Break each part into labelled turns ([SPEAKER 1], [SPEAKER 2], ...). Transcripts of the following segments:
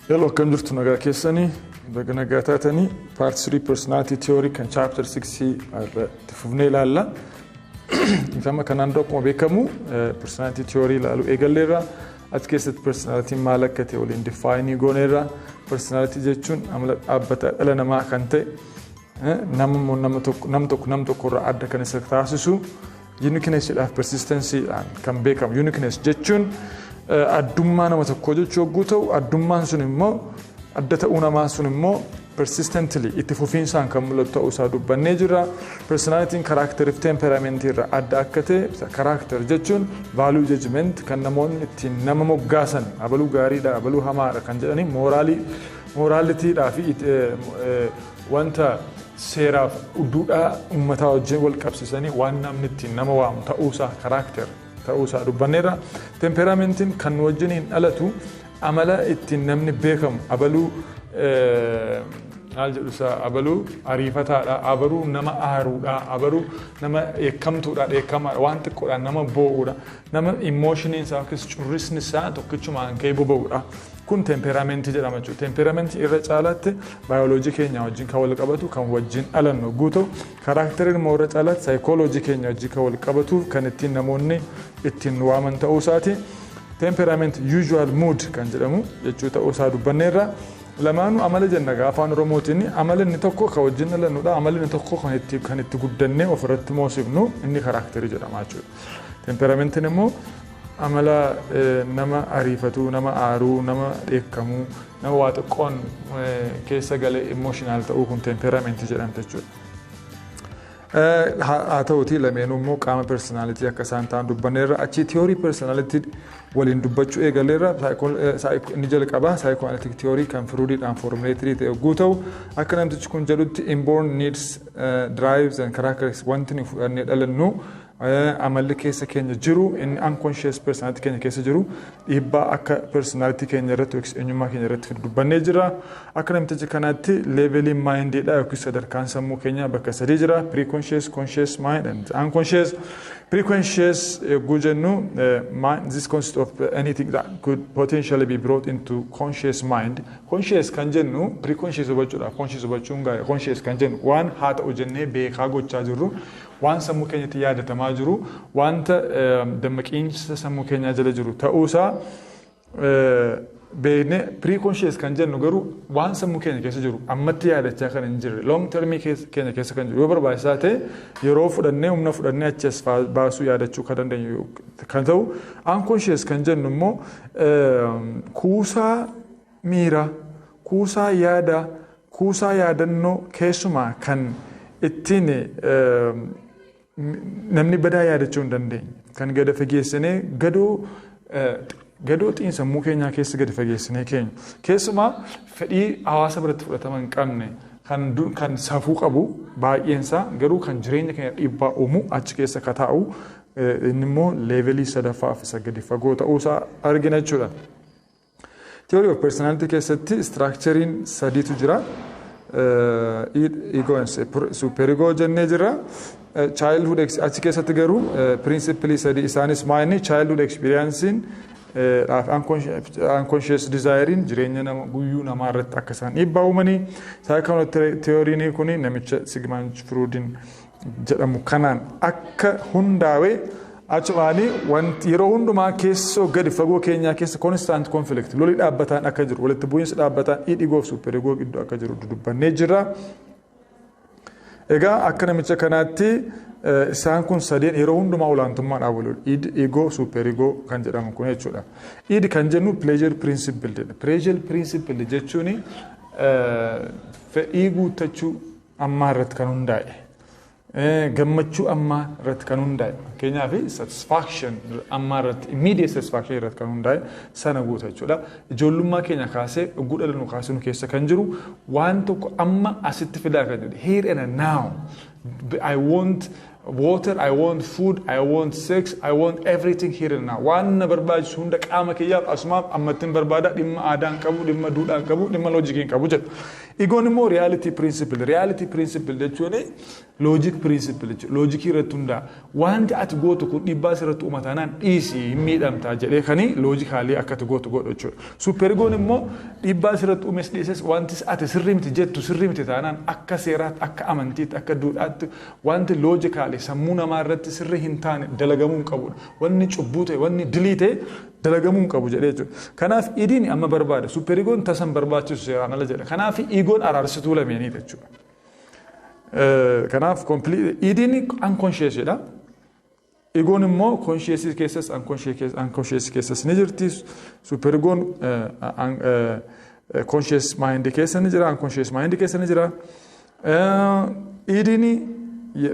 [SPEAKER 1] Hello, akkam jirtu? Nagaa keessanii? Baga nagaa taatanii. Part 3 personality theory kan chapter 6 irratti fufnee ilaalla. Ifama kanaan dura akkuma beekamu personality theory ilaaluu eegalleerra. Achi keessatti personality maal akka ta'e waliin define gooneerra. Personality jechuun amala dhaabbataa dhala namaa kan ta'e, nama nama tokko nam tokko nam tokko irraa adda kan isa taasisu, uniqueness-dhaaf persistency-dhaan kan beekamu. Uniqueness jechuun addummaa nama tokkoo jechuu yogguu ta'u, addummaan sun immoo, adda ta'uu namaa sun immoo persistently, itti fufiinsaan kan mul'atu ta'uu isaa dubbannee jirra. Personalityn characteriif temperamentii irraa adda akka ta'e, character jechuun value judgment kan namoonni ittiin nama moggaasan, abaluu gaariidha, abaluu hamaadha kan jedhanii, moralii, moralitydhaa fi wanta seeraaf duudhaa uummataa wajjin wal qabsiisanii waan namni ittiin nama waamu ta'uusaa, character ta'uusaa dubbanneerra. Temperamentiin kan nu wajjiniin dhalatu, amala ittiin namni beekamu, abaluu maal jedhu isaa, abaluu ariifataadha, abaluu nama aaruudha, abaluu nama dheekkamtuudha, dheekkamaadha, waan xiqqoodhaan nama boo'uudha, nama emotioniin isaa yookiis currisni isaa tokkichumaan ka'ee boba'uudha. Kun temperamentii jedhama jechuudha. Temperamentii irra caalaatti baayoloojii keenya wajjin kan wal qabatu, kan wajjin dhalannu yogguu ta'u, characteriin immoo irra caalaatti saayikooloojii keenya wajjin kan wal qabatu, kan ittiin namoonni ittiin waaman ta'uu isaati. Temperament usual mood kan jedhamu jechuu ta'uu isaa dubbanneerra. Lamaanuu amala jenna afaan Oromootiin. Amala inni tokko kan wajjin dhalannudha. Amalli inni tokko kan itti guddannee ofirratti moosifnu, inni characterii jedhama jechuudha. Temperamentiin immoo amala nama ariifatuu, nama aaruu, nama dheekkamuu, nama waa xiqqoon keessa galee emotional ta'uu, kun temperamentii jedhamte jechuudha. Haa ta'utii lameenuu immoo qaama personality akka isaan ta'an dubbanneerra. Achii theory personality waliin dubbachuu eegaleerra. Inni jalqabaa psychoanalytic theory kan Freudiidhaan formulated ta'e yogguu ta'u, akka namtichi kun jedhutti inborn needs, drives and characteristics, wanti nuyi fudhannee dhalannu, amalli keessa keenya jiru, inni unconscious personality keenya keessa jiru, dhiibbaa akka personality keenya irratti yookiis eenyummaa keenya irratti fidu dubbannee jira. Akka namtichi kanaatti leveliin mindiidha yookiis sadarkaan sammuu keenyaa bakka sadii jira: preconscious, conscious mind and unconscious. Preconscious yogguu jennu, this consists of anything that could potentially be brought into conscious mind. Conscious kan jennu, preconscious hubachuudhaaf conscious hubachuun gaarii. Conscious kan jennu waan haa ta'u jennee beekaa gochaa jirru, waan sammuu keenyatti yaadatamaa jiru, wanta dammaqiinsa sammuu keenyaa jala jiru ta'uusaa beekne. Preconscious kan jennu garuu waan sammuu keenya keessa jiru, ammatti yaadachaa kan hin jirre, long termii keenya keessa kan jiru, yoo barbaachisaa ta'e yeroo fudhannee, humna fudhannee achi as baasuu, yaadachuu kan dandeenyu kan ta'u. Unconscious kan jennu immoo kuusaa miiraa, kuusaa yaada, kuusaa yaadannoo, keessumaa kan ittiin namni badaa yaadachuu hin dandeenye, kan gada fageessinee gadoo gadoo xiinsammuu keenyaa keessa gadi fageessinee keenya, keessumaa fedhii hawaasa biratti fudhatama hin qabne, kan safuu qabu baay'eensaa, garuu kan jireenya keenya dhiibbaa uumu achi keessa ka taa'u, inni immoo levelii sadaffaa fi isa gadi fagoo ta'uusaa argina jechuudha. Theory of personality keessatti structureiin sadiitu jira. Ego and super ego jennee jira. Childhood achi keessatti garuu principle sadii, isaanis maal? Childhood experiencein, unconscious desirein jireenya nama guyyuu namaa irratti akka isaan dhiibbaa uumanii, psychoanalytic theoryn kun namicha Sigmund Freudin jedhamu kanaan akka hundaa'e, achumaanii wanti yeroo hundumaa keessoo gadi fagoo keenyaa keessa constant conflict, loli dhaabbataan akka jiru, walitti bu'iinsi dhaabbataan id, ego fi super ego gidduu akka jiru dubbannee jirra. Egaa akka namicha kanaatti isaan kun sadeen yeroo hundumaa olaantummaadhaan wal id, ego, super ego kan jedhamu kun jechuudha. Id kan jennu pleasure principle jedha. Pleasure principle jechuun fedhii guuttachuu ammaa irratti kan hundaa'e. Gammachuu ammaa irratti kan hundaa'e, fakkeenyaaf satisfaction ammaa irratti, immediate satisfaction irratti kan hundaa'e sana guuta jechuudha. Ijoollummaa keenya kaasee, dhuguu dhalannu kaasee nu keessa kan jiru, waan tokko amma asitti fidaa kan jedhu, here and now, I want water, I want food, I want sex, I want everything here and now. Waan na barbaachisu hunda qaama kiyyaaf asumaaf ammattiin barbaada, dhimma aadaa hin qabu, dhimma duudhaa hin qabu, dhimma loojikii hin qabu jedha. Egoon immoo reality principle. Reality principle jechuun logic principle jechuudha. Loojikii irratti hundaa'a. Wanti ati gootu kun dhiibbaa sirratti uuma taanaan dhiisii, hin miidhamtaa jedhee kanii logically akka ati gootu godhu jechuudha. Superegoon immoo dhiibbaa sirratti uumes dhiises, wanti ati sirrii miti jettu sirrii miti taanaan, akka seeraatti, akka amantiitti, akka duudhaatti wanti logically sammuu namaa irratti sirrii hin taane dalagamuu hin qabudha. Wanni cubbuu ta'e, wanni dilii ta'e dalagamuu hin qabu jedhee jechuudha. Kanaaf idiin amma barbaada. Superegoon tasan barbaachisu, seeraan ala jedha. Kanaaf egoon araarsituu lameeniiti jechuudha. Kanaaf idiin unconscious jedha. Egoon immoo conscious keessas unconscious keessas ni jirti. Superegoon conscious mind keessa ni jira, unconscious mind keessa ni jira. Idiin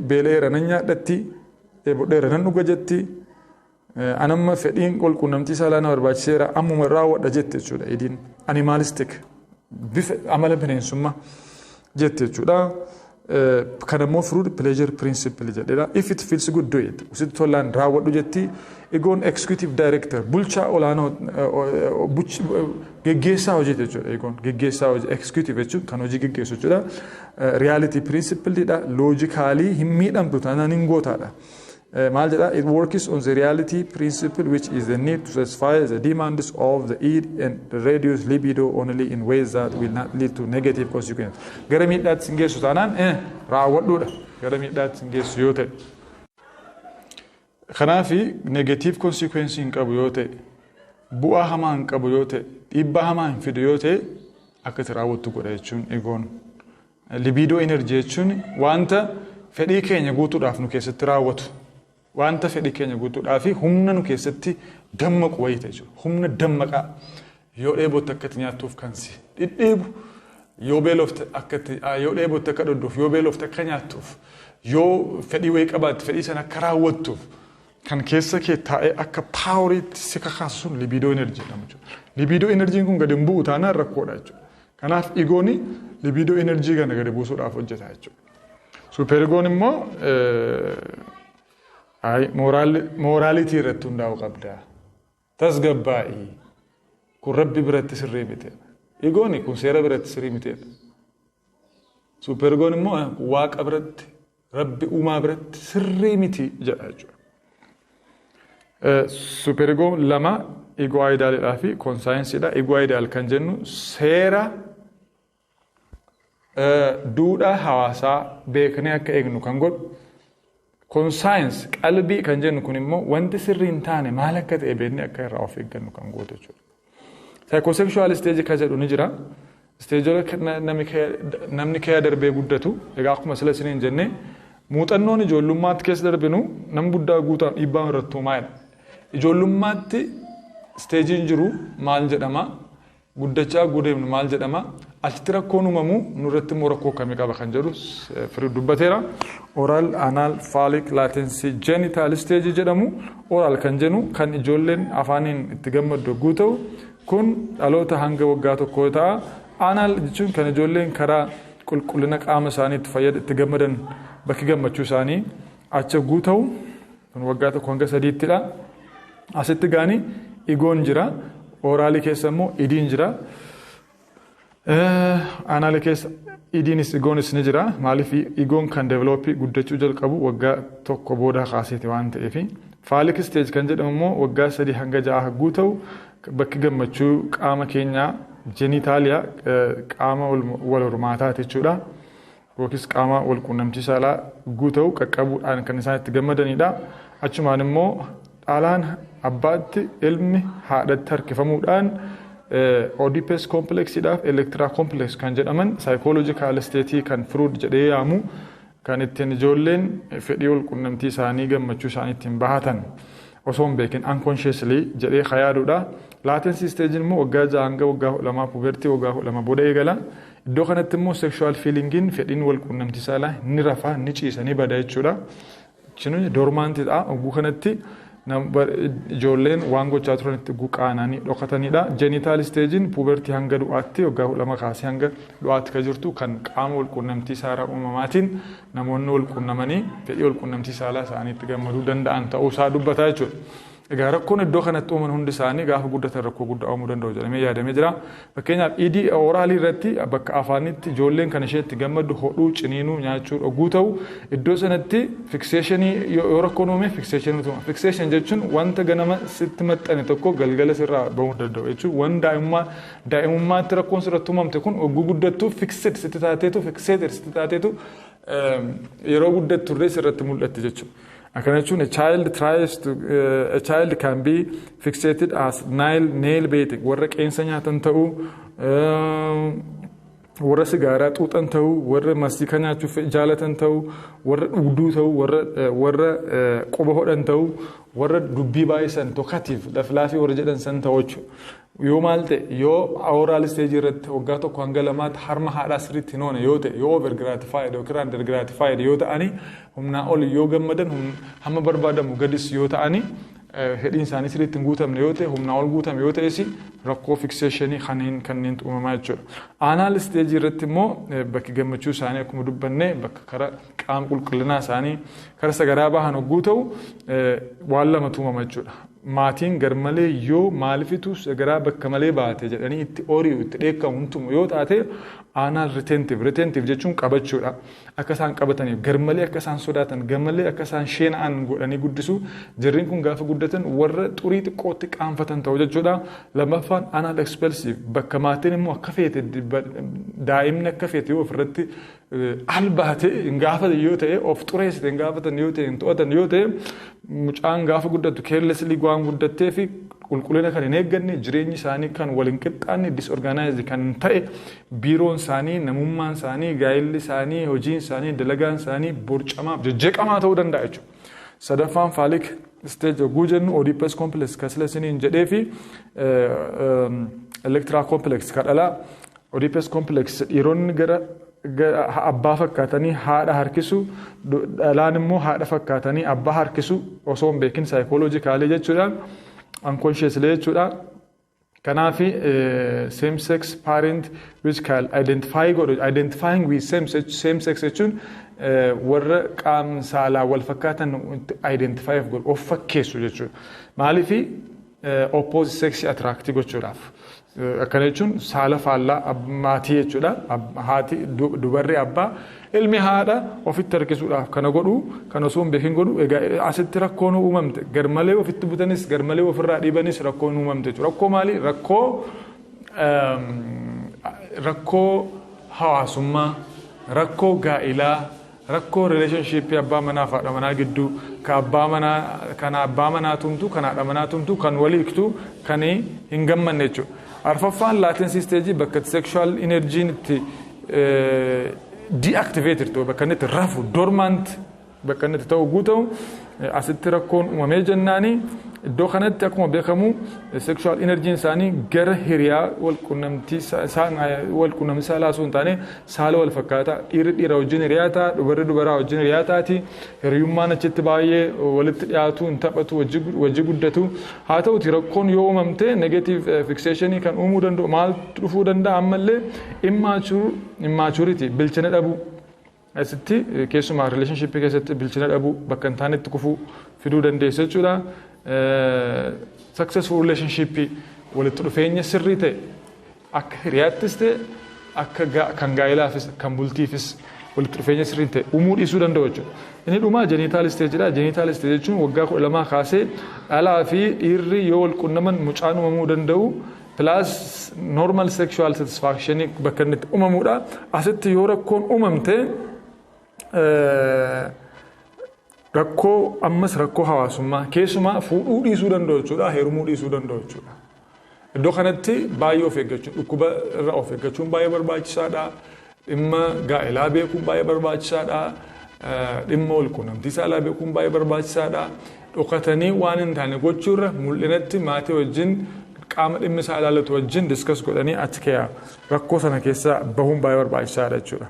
[SPEAKER 1] beela'eera nan nyaadhatti, dheebodheera nan dhuga jetti. Anamma fedhiin qulqunnamtii saalaa na barbaachiseera, ammuma raawwadha jette jechuudha idiin. Animalistic, bifa amala bineensummaa jette jechuudha. Kan immoo Freud pleasure principle jedhedha. If it feels good, do it. Sitti tolaan raawwadhu jetti. Egoon executive director, bulchaa olaanoo, geggeessaa hojii jechuudha. Egoon geggeessaa hojii, executive jechuun kan hojii geggeessu jechuudha. Reality principle dha. Logically hin miidhamtu taanaan hin gootaadha. Maal jedha? It works on the reality principle, which is the need to satisfy the demands of the id and reduce libido only in ways that will not lead to negative consequences. Gara miidhaatti sin geessu taanaan raawwadhuudha. Gara miidhaatti sin geessu yoo ta'e. Kanaafi negative consequence hin qabu yoo ta'e, bu'aa hamaa hin qabu yoo ta'e, dhiibbaa hamaa hin fidu yoo ta'e, akka itti raawwattu godha jechuun egoon. Libido energy jechuun wanta fedhii keenya guutuudhaaf nu keessatti raawwatu. Wanta fedhii keenya guutuudhaaf humna nu keessatti dammaqu wayii ta'e jechuudha. Humna dammaqaa, yoo dheebotte akka itti nyaattuuf kan si dhidhiibu, yoo beelofte akka itti, yoo dheebotte akka dhugduuf, yoo beelofte akka nyaattuuf, yoo fedhii wayii qabaatte fedhii sana akka raawwattuuf kan keessa kee taa'ee akka poweriitti si kakaasu sun libido energy jedhama jechuudha. Libido energyn kun gadi hin bu'u taanaan rakkoodha jechuudha. Kanaaf egooni libido energy kana gadi buusuudhaaf hojjeta jechuudha. Superegoon immoo morality irratti hundaa'uu qabda. Tasgabbaa'ii. Kun rabbi biratti sirrii miteedha. Egooni kun seera biratti sirrii miteedha. Superegoon immoo waaqa biratti, rabbi uumaa biratti sirrii miti jedha jechuudha. Superegoon lama, ego idealidhaa fi conscienceiidha. Ego ideal kan jennu seera duudhaa hawaasaa beeknee akka eegnu kan godhu. Conscience, qalbii kan jennu kun immoo wanti sirrii hin taane maal akka ta'e beeknee akka irraa of eeggannu kan gootu jechuudha. Psychosexual stage kan jedhu ni jira. Stageoota namni kee darbee guddatu, egaa akkuma sila isiniin jenne, muuxannoon ijoollummaatti keessa darbinu nama guddaa guutaan dhiibbaa irratti uumaa. Ijoollummaatti stageiin jiru maal jedhama? Guddachaa gudeemnu maal jedhama? Achitti rakkoon uumamu nurratti immoo rakkoo akkamii qaba kan jedhu firii dubbateera. Oral, anal, phallic, latency, genital stage jedhamu. Oral kan jennu kan ijoolleen afaaniin itti gammaddu yogguu ta'u, kun dhaloota hanga waggaa 1 ta'a. Anal jechuun kan ijoolleen karaa qulqullina qaama isaanii itti fayyada, itti gammadan, bakki gammachuu isaanii achi yogguu ta'u, kun waggaa 1 hanga 3ttidha. Asitti gaanii egoon jira. Oralii keessa immoo idiin jira. Analii keessa idiinis egoonis ni jira. Maaliif? Egoon kan develop guddachuu jalqabu waggaa 1 booda kaaseeti waan ta'eef. Phallic stage kan jedhamu immoo waggaa 3 hanga 6 hagguu ta'u, bakki gammachuu qaama keenyaa genitalia, qaama wal hormaataati jechuudha. Yookiis qaama wal quunnamtii saalaa guutuu ta'u qaqqabuudhaan kan isaan itti gammadanidha. Achumaan immoo dhalaan abbaatti, ilmi haadhatti harkifamuudhaan Oedipus complexiidhaaf Electra complex kan jedhaman psychological state kan Freud jedhee yaamu, kan ittiin ijoolleen fedhii wal quunnamtii isaanii, gammachuu isaanii ittiin bahatan osoo hin beekin, unconsciously jedhee yaaduudha. Latency stageiin immoo waggaa 6 hanga waggaa 12, puberty waggaa 12 booda eegala. Iddoo kanatti immoo sexual feelingiin, fedhiin wal quunnamtii saalaa ni rafaa, ni ciisa, ni bada jechuudha. Jechuun dormantiidha. Oguu kanatti Ijoolleen waan gochaa turanitti guqaananii dhokatanidha. Genital stageiin puberty hanga du'aatti, waggaa 12 kaasee hanga du'aatti kan jirtu, kan qaama walquunnamtii saalaa uumamaatiin namoonni walquunnamanii fedhii walquunnamtii saalaa isaaniitti gammaduu danda'an ta'uu isaa dubbataa jechuudha. Egaa rakkoon iddoo kanatti uuman hundi isaanii gaafa guddatan rakkoo guddaa uumuu danda'u jedhamee yaadamee jira. Fakkeenyaaf, id oralii irratti bakka afaanitti ijoolleen kan ishee itti gammaddu hodhuu, ciniinuu, nyaachuu, dhuguu ta'u, iddoo sanatti fixationii yoo rakkoon uume fixationii uuma. Fixation jechuun wanta ganama sitti maxxane tokko galgala sirraa bahuu danda'u jechuun waan daa'imummaatti rakkoon sirratti uumamte kun hogguu guddattu fixed sitti taateetu, fixated sitti taateetu, yeroo guddattu illee sirratti mul'atti jechuudha. Akkana jechuun a child can be fixated as nail biting, warra qeensa nyaatan ta'uu, warra sigaaraa xuuxan ta'uu, warra mastiika nyaachuuf jaalatan ta'uu, warra dhugduu ta'uu, warra quba hodhan ta'uu, warra dubbii baay'isan, talkative, laflaafii warra jedhan san ta'uu jechuudha. Yoo maal ta'e, yoo oral stageii irratti waggaa 1 hanga 2tti harma haadhaa sirriitti hin hoone yoo ta'e, yoo over gratified yookiin under gratified yoo ta'ani, humnaa ol yoo gammadan, hamma barbaadamu gadis yoo ta'ani, fedhiin isaanii sirriitti hin guutamne yoo ta'e, humnaa ol guutame yoo ta'es, rakkoo fixationii kanneen uumamaa jechuudha. Anal stageii irratti immoo bakki gammachuu isaanii akkuma dubbanne bakka kara qaama qulqullinaa isaanii kara sagaraa bahan hogguu ta'u waan lamatu uumama jechuudha. Maatiin garmalee yoo maalifitu sagaraa bakka malee baate jedhanii itti ori'u, itti dheekkamu, huntumu yoo taate, anal retentive. Retentive jechuun qabachuudha. Akka isaan qabataniif garmalee akka isaan sodaatan, garmalee akka isaan sheena'an godhanii guddisu. Jarriin kun gaafa guddatan warra xurii xiqqootti qaanfatan ta'u jechuudha. Lammaffaan anal expulsive, bakka maatiin immoo akka feete, daa'imni akka feete yoo ofirratti albaate hin gaafatan yoo ta'e, of xureessite hin gaafatan yoo ta'e, hin to'atan yoo ta'e, mucaan gaafa guddatu carelessly waan guddattee fi qulqullina kan hin eegganne, jireenyi isaanii kan wal hin qixxaanne, disorganized kan ta'e, biiroon isaanii, namummaan isaanii, gaa'elli isaanii, hojiin isaanii, dalagaan isaanii borcamaaf jejjeqamaa ta'uu danda'a jechuudha. Sadaffaan phallic stage yogguu jennu Oedipus complex kan sila isiniin jedhee fi Electra complex kan dhalaa. Oedipus complex dhiironni gara abbaa fakkaatanii haadha harkisu, dhalaan immoo haadha fakkaatanii abbaa harkisu, osoo hin beekin psychologically jechuudha, unconsciously jechuudha. Kanaaf same sex parent which can identify godhu, identifying with same sex jechuun warra qaama saalaa wal fakkaatan identify godhu, of fakkeessu jechuudha. Maaliifi? Opposite sex attract gochuudhaaf. Akkana jechuun saala faallaa maatii jechuudha. Haati, dubarri abbaa, ilmi haadha ofitti harkisuudhaaf kana godhu, kan osoo hin beekin godhu. Egaa asitti rakkoon uumamte, garmalee ofitti butanis, garmalee ofirraa dhiibanis rakkoon uumamte jechuudha. Rakkoo maali? Rakkoo hawaasummaa, rakkoo gaa'ilaa, rakkoo relationshipii abbaa manaa fi haadha manaa gidduu, ka abbaa manaa kan abbaa manaa tumtu, kan haadha manaa tumtu, kan walii hiiktu, kan hin gammanne jechuudha. Arfaffaan latency stageii, bakka sexual energyn itti deactivated ta'u, bakka inni itti rafu, dormant bakka inni itti ta'u guutamu. Asitti rakkoon uumamee jennaani iddoo kanatti akkuma beekamu sexual energyn isaanii gara hiriyaa walqunnamtii saalaa osoo hin taane saala wal fakkaataa, dhiirri dhiira wajjin hiriyaa ta'a, dubarri dubaraa wajjin hiriyaa taati. Hiriyummaan achitti baay'ee walitti dhiyaatu, hin taphatu, wajji guddatu. Haa ta'uti, rakkoon yoo uumamte negative fixationii kan uumuu danda'u maaltu dhufuu danda'a? Ammallee immaturity, bilchina dhabuu, asitti keessumaa relationshipii keessatti bilchina dhabuu, bakka hin taanetti kufuu fiduu dandeessa jechuudha. Successful relationship, walitti dhufeenya sirrii ta'e, akka hiriyaattis ta'e, akka kan gaa'ilaafis kan bultiifis walitti dhufeenya sirrii ta'e uumuu dhiisuu danda'u jechuudha. Inni dhumaa genital stagedha. Genital stage jechuun waggaa 12 kaasee dhalaa fi dhiirri yoo wal qunnaman mucaan uumamuu danda'u, plus normal sexual satisfaction bakka inni itti uumamuudha. Asitti yoo rakkoon uumamte, rakkoo ammas rakkoo hawaasummaa, keessumaa fuudhuu dhiisuu danda'u jechuudha, heerumuu dhiisuu danda'u jechuudha. Iddoo kanatti baay'ee of eeggachuun, dhukkuba irraa of eeggachuun baay'ee barbaachisaadha. Dhimma gaa'elaa beekuun baay'ee barbaachisaadha. Dhimma walquunnamtii saalaa beekuun baay'ee barbaachisaadha. Dhokatanii waan hin taane gochuurra mul'inatti maatii wajjin, qaama dhimmi isaa ilaallatu wajjin discuss godhanii achi keeyaa rakkoo sana keessa bahuun baay'ee barbaachisaadha jechuudha.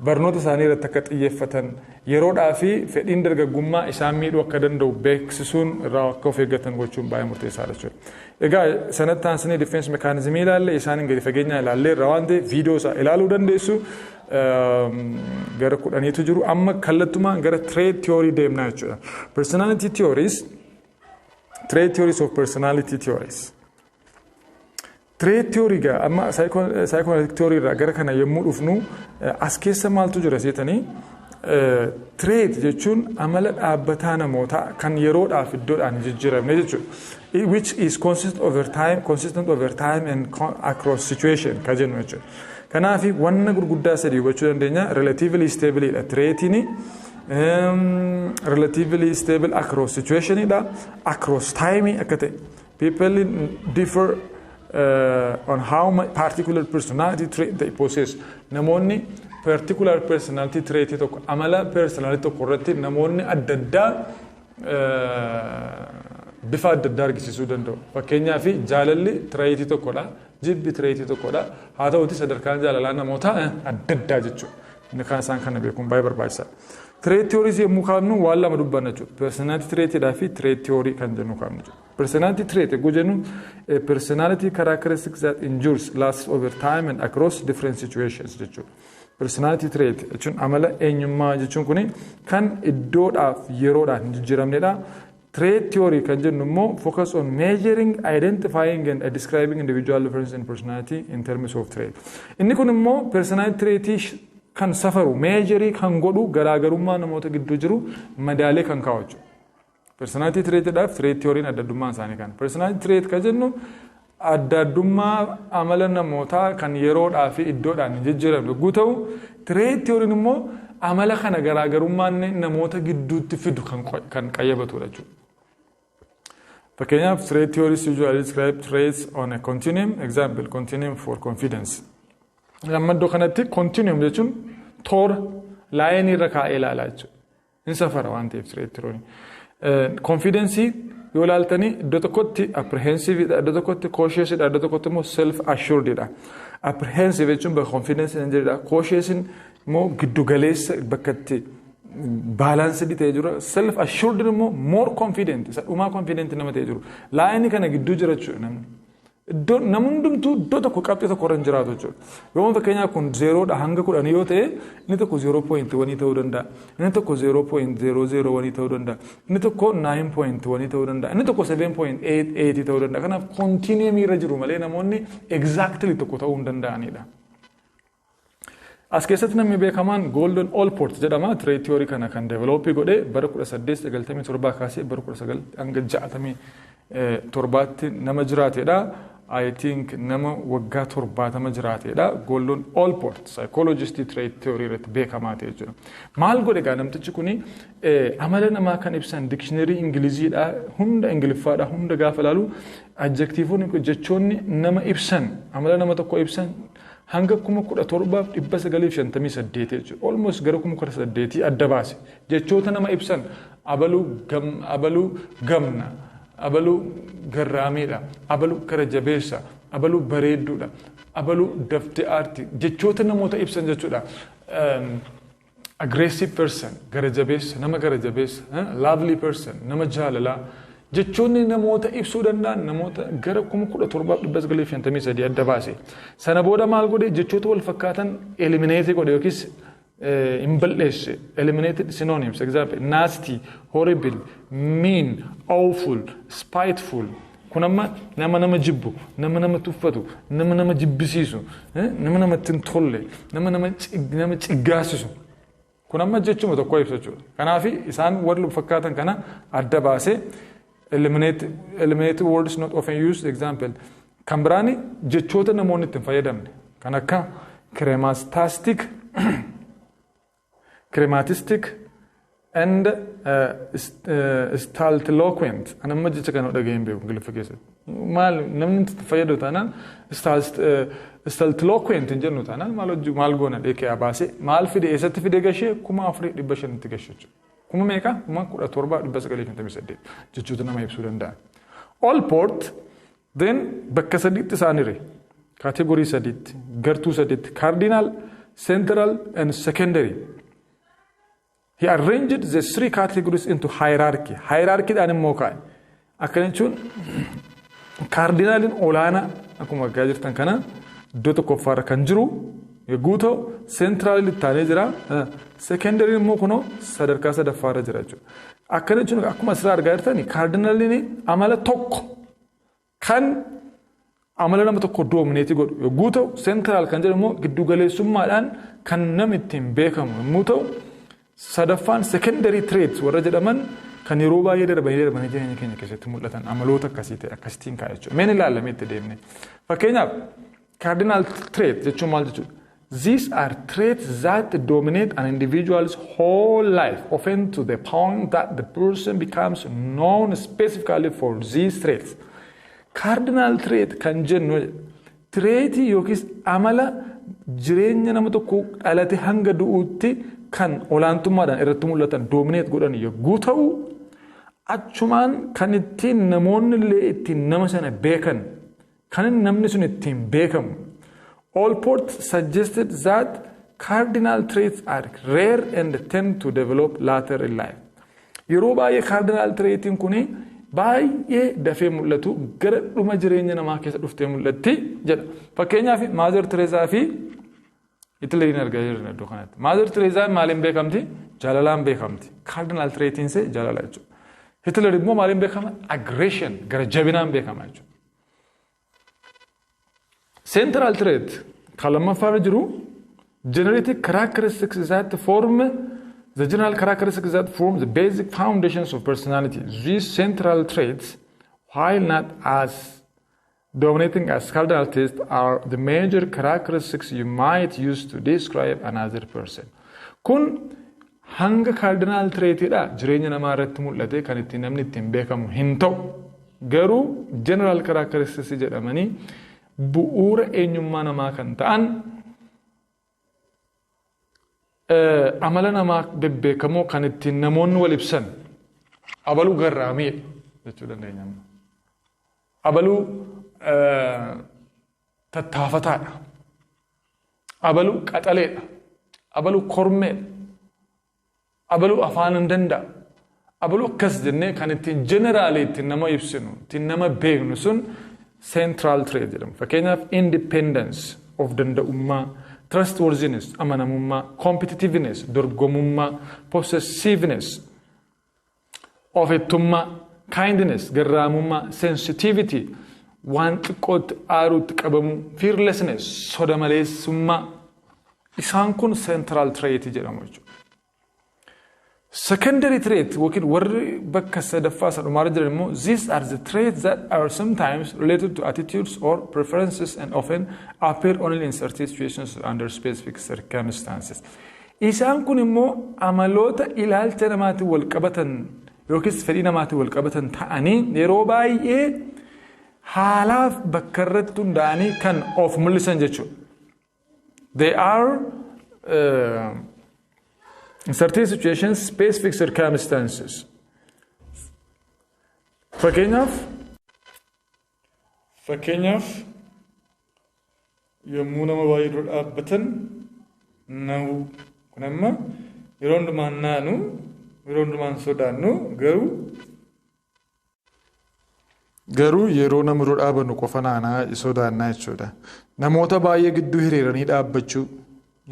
[SPEAKER 1] Barnoota isaanii irratti akka xiyyeeffatan, yeroodhaa fi fedhiin dargaggummaa isaan miidhuu akka danda'u beeksisuun irraa akka of eeggatan gochuun baay'ee murteessaadha jechuudha. Egaa sanatti aansanii defense mechanismii ilaalle, isaan gadi fageenyaan ilaallee irraa waan ta'eef viidiyoo isaa ilaaluu dandeessu. Gara 10tu jiru. Amma kallattumaan gara trait theory deemnaa jechuudha. Personality theories, trait theories of personality theories. Trait theory gaa amma psychoanalytic theory irraa gara kana yommuu dhufnu as keessa maaltu jira seetanii? Trait jechuun amala dhaabbataa namootaa kan yeroodhaaf iddoodhaan hin jijjiiramne jechuudha. Which is consistent over time, consistent over time and across situation ka jennu jechuudha. Kanaaf wanna gurguddaa sadii hubachuu dandeenya. Relatively stable dha traitiin, relatively stable across situation dha, across time akka ta'e. People differ on how much particular personality trait they possess. Namoonni particular personality trait tokko, amala personality tokko irratti namoonni adda addaa bifa adda addaa argisiisuu danda'u. Fakkeenyaaf jaalalli traitii tokkodha. Jibbi traitii tokkodha. Haa ta'uti sadarkaan jaalalaa namootaa adda addaa jechuudha. Inni kan isaan kana beekuun baay'ee barbaachisaadha. Trait theories yommuu kaafnu waan lama dubbanna jechuudha. Personality traitidhaa fi trait theory kan jennu kaafnu jechuudha. Personality trait yogguu jennu, personality characteristics that endures, lasts over time and across different situations jechuudha. Personality trait jechuun amala eenyummaa jechuun kuni kan iddoodhaaf yeroodhaan hin jijjiiramnedha. Trait theory kan jennu immoo focus on measuring, identifying and describing individual difference in personality in terms of trait. Inni kun immoo personality trait kan safaru, measure kan godhu, garaagarummaa namoota gidduu jiru madaalee kan kaa'u jechuudha. Personality traitidhaaf trait theory'n adda addummaan isaanii kana. Personality trait kan jennu adda addummaa amala namootaa kan yeroodhaa fi iddoodhaan hin jijjiiramne yogguu ta'u, trait theory'n immoo amala kana garaagarummaan namoota gidduutti fidu kan qayyabatudha jechuudha. Fakkeenyaaf, trait theories usually describe traits on a continuum, example, continuum for confidence. Amma iddoo kanatti continuum jechuun toora lineii irra kaa'ee ilaalaa jechuudha. Hin safara waan ta'eef trait theory. Confidence yoo ilaaltanii iddoo tokkotti apprehensive dha, iddoo tokkotti cautious dha, iddoo tokkotti immoo self assured dha. Apprehensive jechuun bakka confidence hin jirredha. Cautious immoo giddugaleessa, bakka itti balanced ta'ee jiru. Self assured immoo more confident, isa dhumaa confident nama ta'ee jiru. Lineii kana gidduu jira jechuudha namni. Iddoo namni hundumtuu iddoo tokko qabxii tokko irra hin jiraatu jechuudha. Yoo fakkeenyaaf kun 0dha hanga 10 yoo ta'e, inni tokko 0.1 ta'uu danda'a. Inni tokko 0.001 ta'uu danda'a. Inni tokko 9.1 ta'uu danda'a. Inni tokko 7.88 ta'uu danda'a. Kanaaf continuum irra jiru malee namoonni exactly tokko ta'uu hin danda'anidha. As keessatti namni beekamaan Gordon Allport jedhama. Trait theory kana kan develop godhe bara 1897 kaasee bara 19 hanga 67tti nama jiraatedha. I think nama waggaa 70 jiraatedha. Gordon Allport psychologist trait theory irratti beekamaa ta'e jechuudha. Maal godhe egaa namtichi kuni? Amala namaa kan ibsan dictionary Ingiliziidha hunda, Ingiliffaadha hunda gaafa ilaalu, adjectiveoonni, jechoonni nama ibsan, amala nama tokko ibsan hanga 17,958 jechuudha. Almost gara 18,000 adda baase. Jechoota nama ibsan, abaluu abaluu gamna, abaluu garraamiidha, abaluu gara jabeessa, abaluu bareedduudha, abaluu daftee aarti, jechoota namoota ibsan jechuudha. Aggressive person, gara jabeessa, nama gara jabeessa, lovely person, nama jaalalaa. Jechoonni namoota ibsuu danda'an namoota gara 17,953 adda baase. Sana booda maal godhe? Jechoota wal fakkaatan eliminate godhe yookiis hin balleesse. Eliminated synonyms, example, nasty, horrible, mean, awful, spiteful. Kun amma nama nama jibbu, nama nama tuffatu, nama nama jibbisiisu, nama namatti hin tolle, nama nama ciggaasisu. Kun amma jechuma tokko ibsa jechuudha. Kanaaf isaan warri fakkaatan kana adda baasee eliminate words not often used, example. Kan biraani jechoota namoonni itti hin fayyadamne kan akka chrematistic, chrematistic and stultiloquent. An amma jecha kana dhaga'ee hin beeku Ingiliffa keessatti. Maal namni itti fayyadu taanaan, stultiloquent hin jennu taanaan, maal hojii maal goona dheekee baasee maal fide? Eessatti fide gashee? 4,500tti gashee jechuudha. Kuma meeqa? 17,958 jechoota nama ibsuu danda'a. Allport then bakka sadiitti isaan hire. Category sadiitti, gartuu sadiitti, cardinal, Central and secondary. He arranged the three categories into hierarchy. Hierarchy dhaan immoo kaa'e. Akkana jechuun cardinaliin olaanaa akkuma argaa jirtan kana iddoo tokkoffaarra kan jiru yogguu ta'u, centraliin itti aanee jira. Secondaryn immoo kunoo sadarkaa sadaffaarra jira jechuudha. Akkana jechuun akkuma asirraa argaa jirtan, cardinaliin amala tokko kan amala nama tokko dominate godhu yogguu ta'u, central kan jedhamu immoo giddugaleessummaadhaan kan namni ittiin beekamu yommuu ta'u, sadaffaan secondary traits warra jedhaman kan yeroo baay'ee darbanii darbanii jireenya keenya keessatti mul'atan amaloota akkasii ta'e akkasittiin kaa'e jechuudha. Mee ilaallamee itti deemne. Fakkeenyaaf, cardinal trait jechuun maal jechuudha? These are traits that dominate an individual's whole life, often to the point that the person becomes known specifically for these traits. Cardinal trait kan jennu traitii yookiis amala jireenya nama tokko dhalate hanga du'uutti kan olaantummaadhaan irratti mul'atan, dominate godhan yogguu ta'u, achumaan kan ittiin namoonni illee ittiin nama sana beekan, kan namni sun ittiin beekamu. Allport suggested that cardinal traits are rare and tend to develop later in life. Yeroo baay'ee cardinal traitiin kuni baay'ee dafee mul'atu, gara dhuma jireenya namaa keessa dhuftee mul'atti jedha. Fakkeenyaaf, Mother Teresa fi Hitleriin argaa jirra iddoo kanatti. Mother Teresaan maaliin beekamti? Jaalalaan beekamti. Cardinal traitiin see jaalala jechuudha. Hitler immoo maaliin beekama? Aggression, gara jabinaan beekama jechuudha. Central trait kan lammaffaarra jiru, generated characteristics that form the general characteristics that form the basic foundations of personality. These central traits, while not as dominating as cardinal traits, are the major characteristics you might use to describe another person. Kun hanga cardinal traitidha jireenya namaa irratti mul'ate kan ittiin namni ittiin beekamu hin ta'u. Garuu general characteristics jedhamanii bu'uura eenyummaa namaa kan ta'an, amala namaa bebbeekamoo kan ittiin namoonni wal ibsan, abaluu garraamiidha jechuu dandeenya. Abaluu tattaafataadha. Abaluu qaxaleedha. Abaluu kormeedha. Abaluu afaan hin danda'a. Abaluu akkas jennee kan ittiin generally ittiin nama ibsinu, ittiin nama beeknu sun central trait jedhamu. Fakkeenyaaf, independence, of danda'ummaa, trustworthiness, amanamummaa, competitiveness, dorgomummaa, possessiveness, ofittummaa, kindness, garraamummaa, sensitivity, waan xiqqootti aaruutti qabamuu, fearlessness, soda maleessummaa. Isaan kun central trait jedhamu jechuudha. Secondary trait yookiin warri bakka sadaffaa isa dhumaarra jiran immoo, these are the traits that are sometimes related to attitudes or preferences and often appear only in certain situations under specific circumstances. Isaan kun immoo amaloota ilaalcha namaatiin wal qabatan yookiis fedhii namaatiin wal qabatan ta'anii yeroo baay'ee haalaaf bakka irratti hundaa'anii kan of mul'isan jechuudha. They are in certain situations, specific circumstances. Fakkeenyaaf, yommuu nama baay'ee dura dhaabbatan nahu. Kun amma yeroo hundumaan naanu, yeroo hundumaan sodaannu, garuu yeroo nama dura dhaabannu qofa naanaa sodaannaa jechuudha. Namoota baay'ee gidduu hiriiranii dhaabbachuu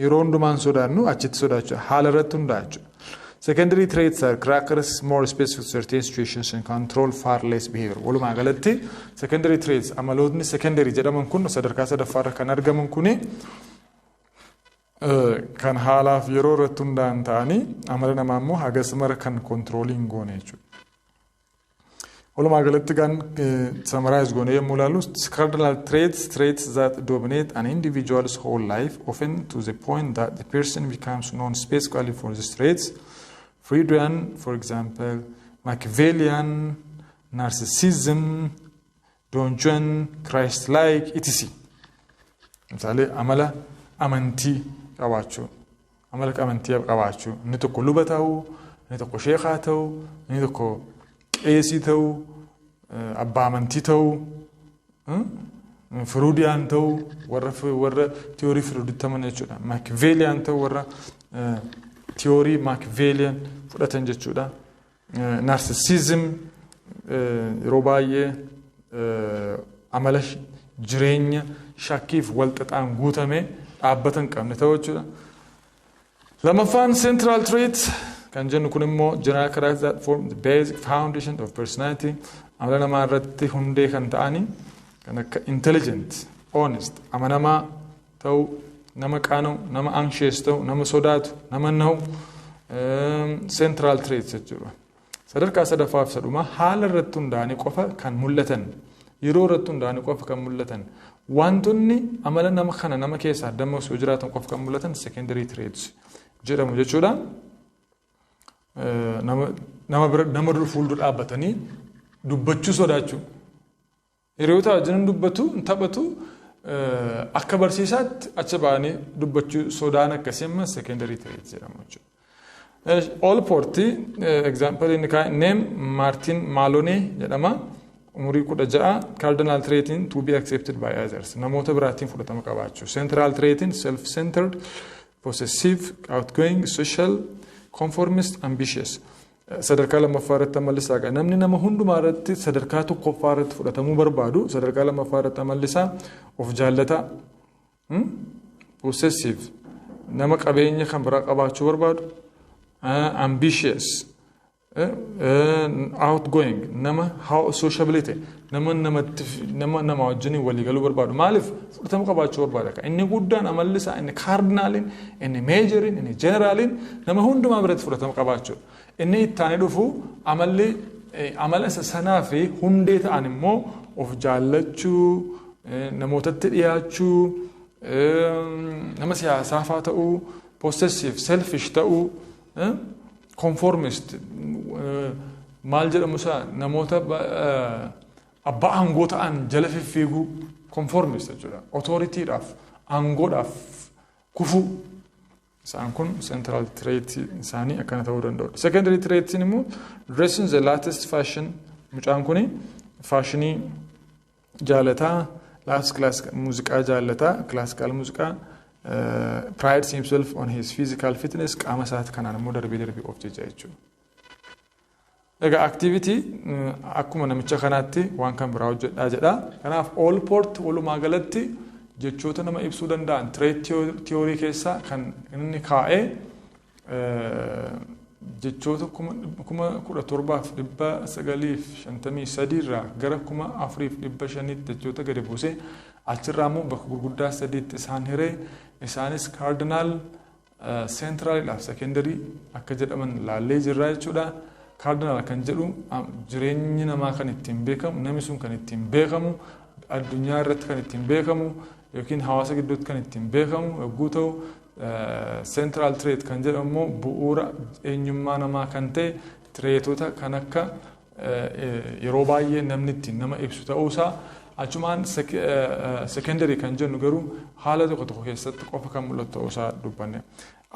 [SPEAKER 1] yeroo hundumaan sodaannu, achitti sodaachuu haala irratti hundaa'a jechuudha. Secondary traits are characteristics more specific to certain situations and control far less behavior. Walumaa galatti, secondary traits, amalootni secondary jedhaman kun, sadarkaa sadaffaarra kan argaman kuni, kan haalaaf yeroo irratti hundaa'an ta'anii amala namaa immoo hagas mara kan control hin goone jechuudha. Walumaa galatti kan summarize goone yommuu ilaallu, cardinal traits, traits that dominate an individual's whole life, often to the point that the person becomes known specifically for these traits. Freudian, for example, Machiavellian, narcissism, Don Juan, Christ-like, etc. Misaalee, amala amantii qabaachuu, amala amantii qabaachuu, inni tokko luba ta'uu, inni tokko sheekaa ta'uu, inni tokko qeesii ta'uu, abbaa amantii ta'uu. Freudian ta'uu, warra theory Freuditti amanan jechuudha. Machiavellian ta'uu, warra theory Machiavellian fudhatan jechuudha. Narcissism yeroo baay'ee amala jireenya shakkiif wal xaxaan guutame dhaabbata hin qabne ta'uu jechuudha. Lamaffaan central trait kan jennu kun immoo general characters that form the basic foundation of personality, amala namaa irratti hundee kan ta'ani kan akka intelligent, honest, amanamaa ta'uu, nama qaana'u, nama anxious ta'u, nama sodaatu, nama nahu central traits jechuudha. Sadarkaa sadaffaa fi sadhumaa haala irratti hundaa'anii qofa kan mul'atan, yeroo irratti hundaa'anii qofa kan mul'atan, wantoonni amala nama kana nama keessaa dammaqsu yoo jiraatan qofa kan mul'atan secondary traits jedhamu jechuudha. Nama bira nama dura fuuldura dhaabbatanii dubbachuu sodaachuu. Hiriyoota wajjin dubbatu, taphatu, akka barsiisaatti achi ba'anii dubbachuu sodaan akkasii amma secondary traits jedhamu jechuudha. Allport example inni kaa'e, name Martin Malone jedhama. Umurii 16. Cardinal traitiin to be accepted by others, namoota biraatiin fudhatama qabaachuu. Central traitiin self-centered, possessive, outgoing, social, conformist, ambitious. Sadarkaa lammaffaa irratti amalli isaa qaba. Namni nama hundumaa irratti sadarkaa tokkoffaa irratti fudhatamuu barbaadu, sadarkaa lammaffaa irratti amalli isaa of jaallataa, possessive, nama qabeenya kan biraa qabaachuu barbaadu, ambitious, outgoing, nama sociability, nama namatti nama nama wajjin walii galuu barbaadu. Maaliif fudhatama qabaachuu barbaada? Inni guddaan amalli isaa inni cardinaliin, inni majoriin, inni generaliin nama hundumaa biratti fudhatama qabaachuu. Inni ittaanii dhufu amalli amala isa sanaa fi hundee ta'an immoo of jaallachuu, namootatti dhiyaachuu, nama siyaasaa faa ta'uu, possessive, selfish ta'uu, conformist, maal jedhamu isaa, namoota abbaa aangoo ta'an jala fiffiiguu, conformist jechuudha. Authorityidhaaf, aangoodhaaf kufuu. Isaan kun central trait isaanii akkana ta'uu danda'u. Secondary traitiin immoo dressing the latest fashion. Mucaan kuni faashinii jaalataa, last class muuziqaa jaalataa, classical muuziqaa, prides himself on his physical fitness, qaama isaati kanaan immoo darbee darbee of jaja jechuudha. Egaa activity akkuma namicha kanaatti waan kan biraa hojjedhaa jedha. Kanaaf Allport walumaa galatti jechoota nama ibsuu danda'an trait theory keessaa kan inni kaa'ee jechoota 17,953 irraa gara 4,500tti jechoota gadi buusee, achirraa immoo bakka gurguddaa sadiitti isaan hiree, isaanis cardinal, centralidhaaf secondary akka jedhaman laallee jirra jechuudha. Cardinal kan jedhu jireenyi namaa kan ittiin beekamu, namni sun kan ittiin beekamu, addunyaa irratti kan ittiin beekamu yookiin hawaasa gidduutti kan ittiin beekamu yogguu ta'u, central trait kan jedhamu immoo bu'uura eenyummaa namaa kan ta'e, traitota kan akka yeroo baay'ee namni ittiin nama ibsu ta'uusaa, achumaan secondary kan jennu garuu haala tokko tokko keessatti qofa kan mul'atu ta'uusaa dubbanne.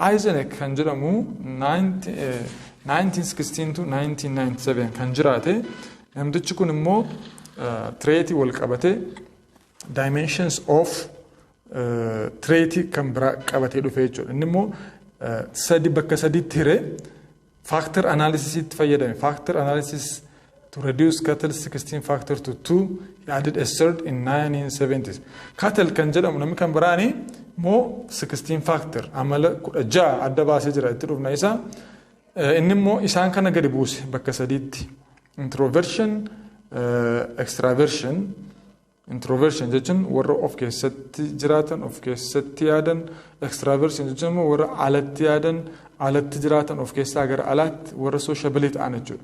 [SPEAKER 1] Eysenck kan jedhamu 1916 to 1997 kan jiraate namtichi kun immoo traitii wal qabate dimensions of traitii kan biraa qabatee dhufe jechuudha. Inni immoo sadi bakka sadiitti hiree factor analysisitti fayyadame. Factor analysis to reduce Cattell's 16 factor to 2. He added a third in 1970s. Cattell kan jedhamu namni kan biraani immoo 16 factor, amala 16 adda baasee jira, itti dhufna isa. Inni immoo isaan kana gadi buuse bakka sadiitti. Introversion, extraversion. Introversion jechuun warra of keessatti jiraatan, of keessatti yaadan. Extraversion jechuun immoo warra alatti yaadan, alatti jiraatan, of keessaa gara alaatti warra sociable ta'an jechuudha.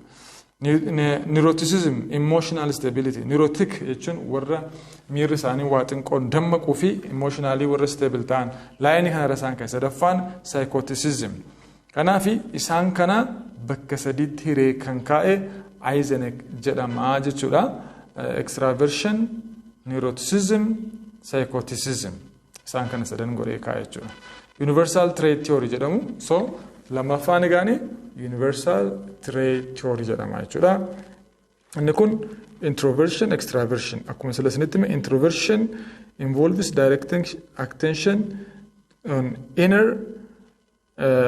[SPEAKER 1] Neuroticism, emotional stability. Neurotic jechuun warra miirri isaanii waa xiqqoon dammaquu fi emotionally warra stable ta'an. Lineii kanarra isaan kan sadaffaan psychoticism. Kanaaf isaan kana bakka sadiitti hiree kan kaa'e Eysenck jedhama jechuudha. Extraversion, neuroticism, psychoticism. Isaan kana sadan godhee kaa'e jechuudha. Universal trait theory jedhamu. So lammaffaan egaani universal trait theory jedhama jechuudha. Inni kun introversion, extraversion. Akkuma sila isinitti hime, introversion involves directing attention on inner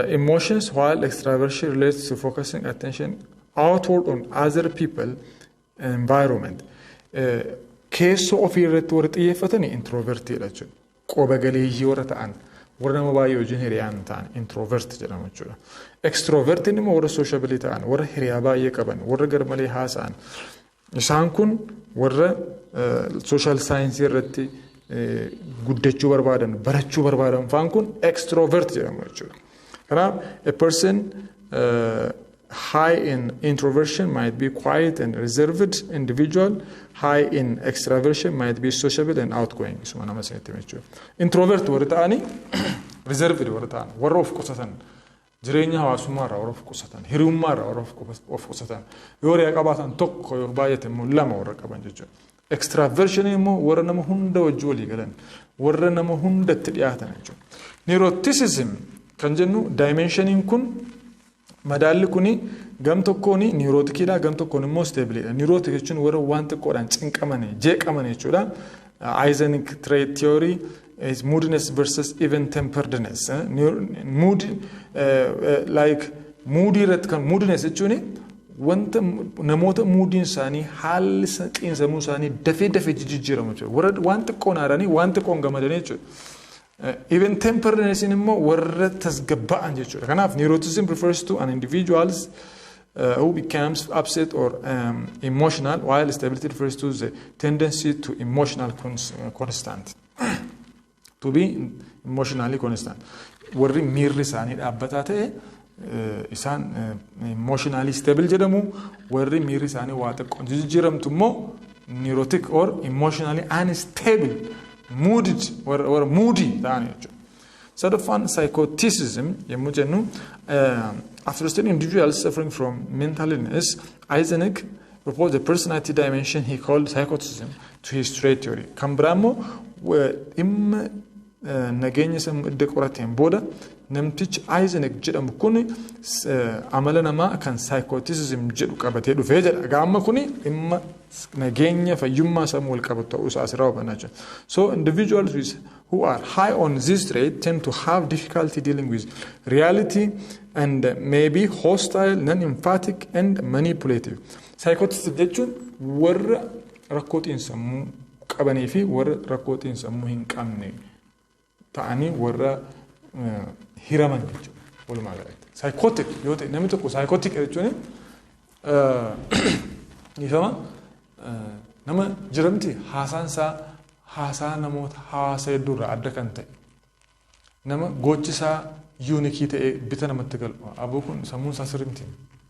[SPEAKER 1] emotions, while extraversion relates to focusing attention outward on other people, environment. Keessoo ofii irratti warri xiyyeeffatan introvertiidha jechuudha. Qoba galeeyyii warra ta'an, warra nama baay'ee wajjin hiriyaan ta'an introvert jedhamu jechuudha. Extrovertiin immoo warra sociable ta'an, warra hiriyaa baay'ee qaban, warra garmalee haasa'an. Isaan kun warra social science irratti guddachuu barbaadan, barachuu barbaadan faan kun extrovert jedhamu jechuudha. Kanaaf a person high in introversion might be quiet and reserved individual, high in extraversion might be sociable and outgoing. Isuma nama isinitti jechuudha. Introvert warri ta'anii reserved warri ta'an, warra of qusatan, jireenya hawaasummaa irraa warra of qusatan, hiriyummaa irraa warra of qusatan, yoo hiriyaa qabaatan tokko, yoo baay'ate immoo lama warra qaban jechuudha. Extraversion immoo warra nama hunda wajji walii galan, warra nama hundatti dhiyaatan jechuudha. Neuroticism kan jennu dimensioniin kun, madaalli kuni gam tokkoon neuroticiidha, gam tokkoon immoo stableiidha. Neurotic jechuun warra waan xiqqoodhaan cinqaman, jeeqaman jechuudha. Eysenck trait theory is moodiness versus even temperedness. Mood, like moodii irratti kan moodiness jechuun wanta namoota moodiin isaanii, haalli xiinsammuu isaanii dafee dafee jijjiiramu jechuudha. Warra waan xiqqoon aaranii waan xiqqoon gammadanii jechuudha. Even temperedness immoo warra tasgabba'an jechuudha. Kanaaf neuroticism refers to an individuals who becomes upset or emotional, while stability refers to the tendency to emotional constant. To be emotionally constant. Warri miirri isaanii dhaabbataa ta'e isaan emotionally stable jedhamu, warri miirri isaanii waa xiqqoon jijjiiramtu immoo neurotic or emotionally unstable, mooded, warra moody ta'an jechuudha. Sadaffaan psychoticism yommuu jennu, after studying individuals suffering from mental illness, Eysenck proposed a personality dimension he called psychoticism to his trait theory. Kan biraa immoo dhimma nageenya sammuu edda qorateen booda namtichi Eysenck jedhamu kun amala namaa kan psychoticism jedhu qabatee dhufee jedha. Gaama kuni dhimma nageenya fayyummaa sammuu wal qabatu ta'uu isaa asirraa hubannaa jechuudha. So individuals who are high on this trait tend to have difficulty dealing with reality and may be hostile, non-emphatic and manipulative. Psychoticism jechuun warra rakkoo xiinsammuu qabanii fi warra rakkoo xiinsammuu hin qabne ta'anii warra hiraman jechuudha walumaa galatti. Psychotic yoo ta'e, namni tokko psychotic jechuun dhiifama, nama jiramti haasaan isaa haasaa namoota hawaasa hedduurraa adda kan ta'e, nama gochi isaa unique ta'ee bita namatti galu, aboo kun sammuun isaa sirrii miti,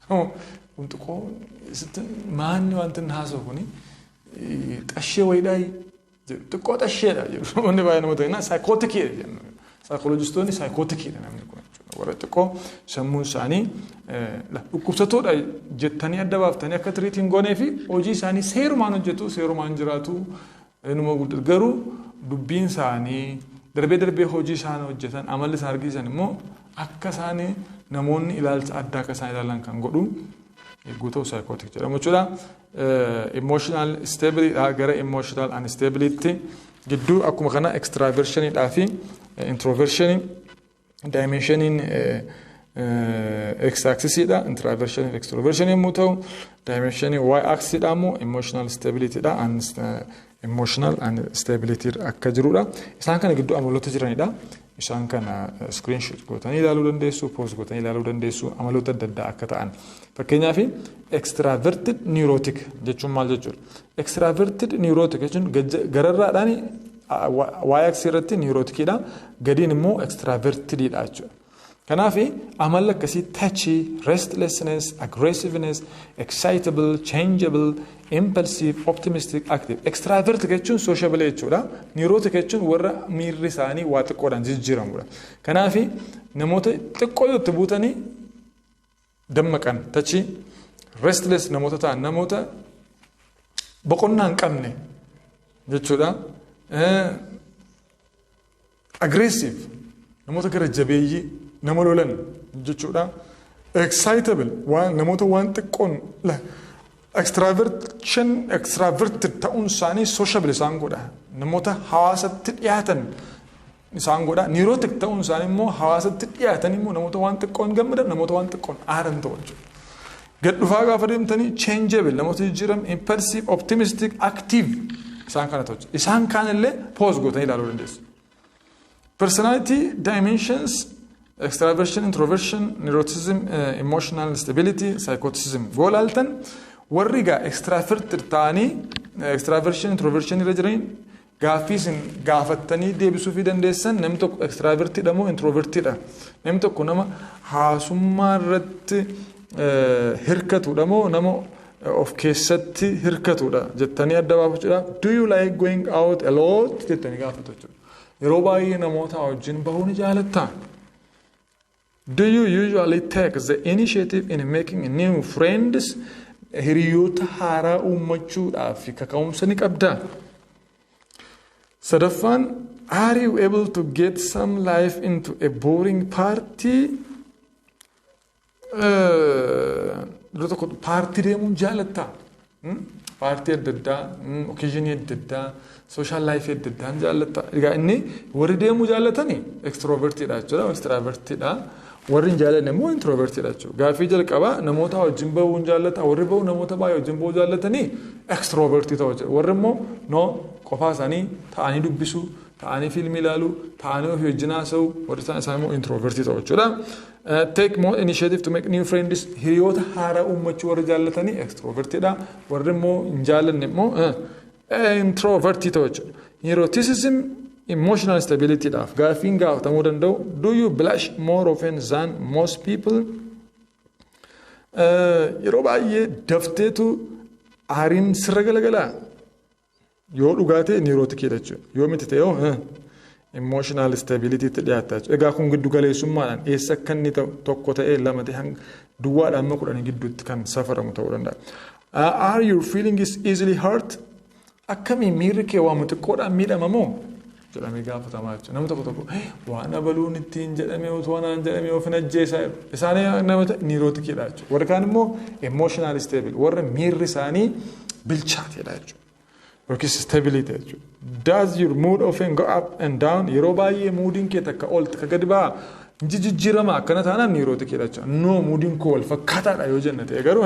[SPEAKER 1] kun xiqqoo maanni wanti inni haasa'u kuni xashee wayiidhaa jedhu, xiqqoo xasheedha jedhu namoonni baay'ee namoota kennaa psychoticiidha jennu. Saayikooloojistoonni psychoticiidha namni kun jechuudha. Warra xiqqoo sammuun isaanii dhukkubsatoodha jettanii adda baaftanii akka treat hin goonee fi hojii isaanii seerumaan hojjetu, seerumaan jiraatu, inuma guddatu, garuu dubbiin isaanii darbee darbee hojii isaan hojjetan, amalli isaan argisiisan immoo akka isaan namoonni ilaalcha addaa akka isaan ilaalan kan godhu eeguu ta'u psychotic jedhamu jechuudha. Emotional stability gara emotional instability gidduu akkuma kana extraversioniidhaa fi introversionii dimensioniin x axisiidha, introversion fi extroversion yommuu ta'u, dimensionii y axisiidha immoo emotional stabilityidha and emotional instability akka jirudha. Isaan kana gidduu amaloota jiranidha. Isaan kana screenshot gootanii ilaaluu dandeessu, pause gootanii ilaaluu dandeessu, amaloota adda addaa akka ta'an. Fakkeenyaaf extraverted neurotic jechuun maal jechuudha? Extraverted neurotic jechuun gararraadhaan y axis irratti neuroticiidha, gadiin immoo extravertedidha jechuudha. Kanaaf amalli akkasii touchy, restlessness, aggressiveness, excitable, changeable, impulsive, optimistic, active. Extravert jechuun sociable jechuudha. Neurotic jechuun warra miirri isaanii waa xiqqoodhaan jijjiiramudha. Kanaaf namoota xiqqoo yoo itti buutanii dammaqan, touchy, restless namoota ta'an, namoota boqonnaa hin qabne jechuudha. Aggressive, namoota gara jabeeyyii, nama lolan jechuudha. Excitable, waan namoota waan xiqqoon Extraversion, extraverted ta'uun isaanii sociable isaan godha. Namoota hawaasatti dhiyaatan isaan godha. Neurotic ta'uun isaanii immoo hawaasatti dhiyaatan immoo namoota waan xiqqoon gammadan, namoota waan xiqqoon aaran ta'u jechuudha. Gad dhufaa gaafa deemtanii changeable, namoota jijjiiram, impulsive, optimistic, active isaan kana ta'u. Isaan kaan illee pause gootanii ilaaluu dandeessu. Personality dimensions: extraversion, introversion, neuroticism, emotional stability, psychoticism. Goo laaltan warri egaa extraverted ta'anii extraversion, introversion irra jiran, gaaffii isin gaafattanii deebisuu fi dandeessan, namni tokko extravertidha moo introvertidha? Namni tokko nama haasummaa irratti hirkatudha moo nama of keessatti hirkatudha jettanii adda baafachuudhaaf, "Do you like going out a lot?" jettanii gaafatu jechuudha. Yeroo baay'ee namoota wajjin bahuu ni jaalattaa? Do you usually take the initiative in making new friends? Hiriyoota haaraa uummachuudhaaf kaka'umsa ni qabdaa? Sadaffaan, are you able to get some life into a boring party? Yeroo tokko paartii deemuun jaalattaa? Paartii adda addaa, occasionii adda addaa, social lifeii adda addaa jaalattaa? Egaa inni warri deemuu jaallatani extrovertiidha jechuudha, extravertiidha. Warri hin jaallanne immoo introvertiidha jechuudha. Gaaffii jalqabaa, namoota wajjin bahuu hin jaallata. Warri bahu, namoota baay'ee wajjin bahuu jaallatanii extrovertii ta'u jechuudha. Warri immoo no, qofaa isaanii ta'anii dubbisuu, ta'anii fiilmii ilaaluu, ta'anii ofii wajjin haasa'uu, warri isaan immoo introvertii ta'u jechuudha. Take more initiative to make new friends, hiriyoota haaraa uummachuu warri jaallatanii extrovertiidha. Warri immoo hin jaallanne immoo introvertii ta'u jechuudha. Neuroticism, emotional stability dhaaf gaaffiin gaafatamuu danda'u, do you blush more often than most people? Yeroo baay'ee dafteetu aariin sirra galagalaa? Yoo dhugaa ta'e neuroticiidha jechuudha. Yoo miti ta'e yoo emotional stability tti dhiyaatta jechuudha. Egaa kun giddu galeessummaadhaan eessa akka inni ta'u, tokko ta'ee, lama ta'e, duwwaadhaan amma 10 gidduutti kan safaramu ta'uu danda'a. Are your feelings easily hurt? Akkamii miirri kee waan xiqqoodhaan miidhama moo jedhamee gaafatamaa jechuudha. Namni tokko tokko waan abaluun ittiin jedhamee otoo anaan jedhamee of hin ajjeesaa, isaanii namoota neuroticiidha jechuudha. Warri kaan immoo emotional stable, warra miirri isaanii bilchaateedha jechuudha. Yookiis stability jechuudha. Does your mood often go up and down? Yeroo baay'ee moodiin kee takka ol takka gadi ba'a. Jijjiirama akkana taanaan neuroticiidha jechuudha. No, moodiin koo wal fakkaataadha yoo jenne ta'e garuu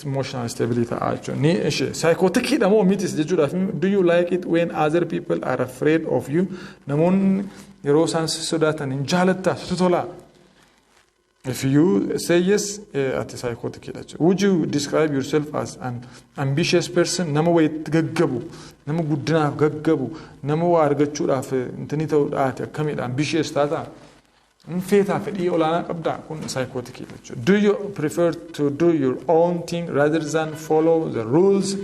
[SPEAKER 1] emotional stability ta'a jechuudha. Ni ishee psychoticiidha moo mitis jechuudhaaf, do you like it when other people are afraid of you? Namoonni yeroo isaan si sodaatan hin jaalattaa, sitti tolaa? If you say yes, ati psychoticiidha jechuudha. Would you describe yourself as an ambitious person? Nama wayitti gaggabu, nama guddinaaf gaggabu, nama waa argachuudhaaf intini ta'uudhaati akkamidha? Ambitious taataa? Feetaa fedhii olaanaa qabdaa? Kun psychoticiidha jechuudha. Do you prefer to do your own thing rather than follow the rules?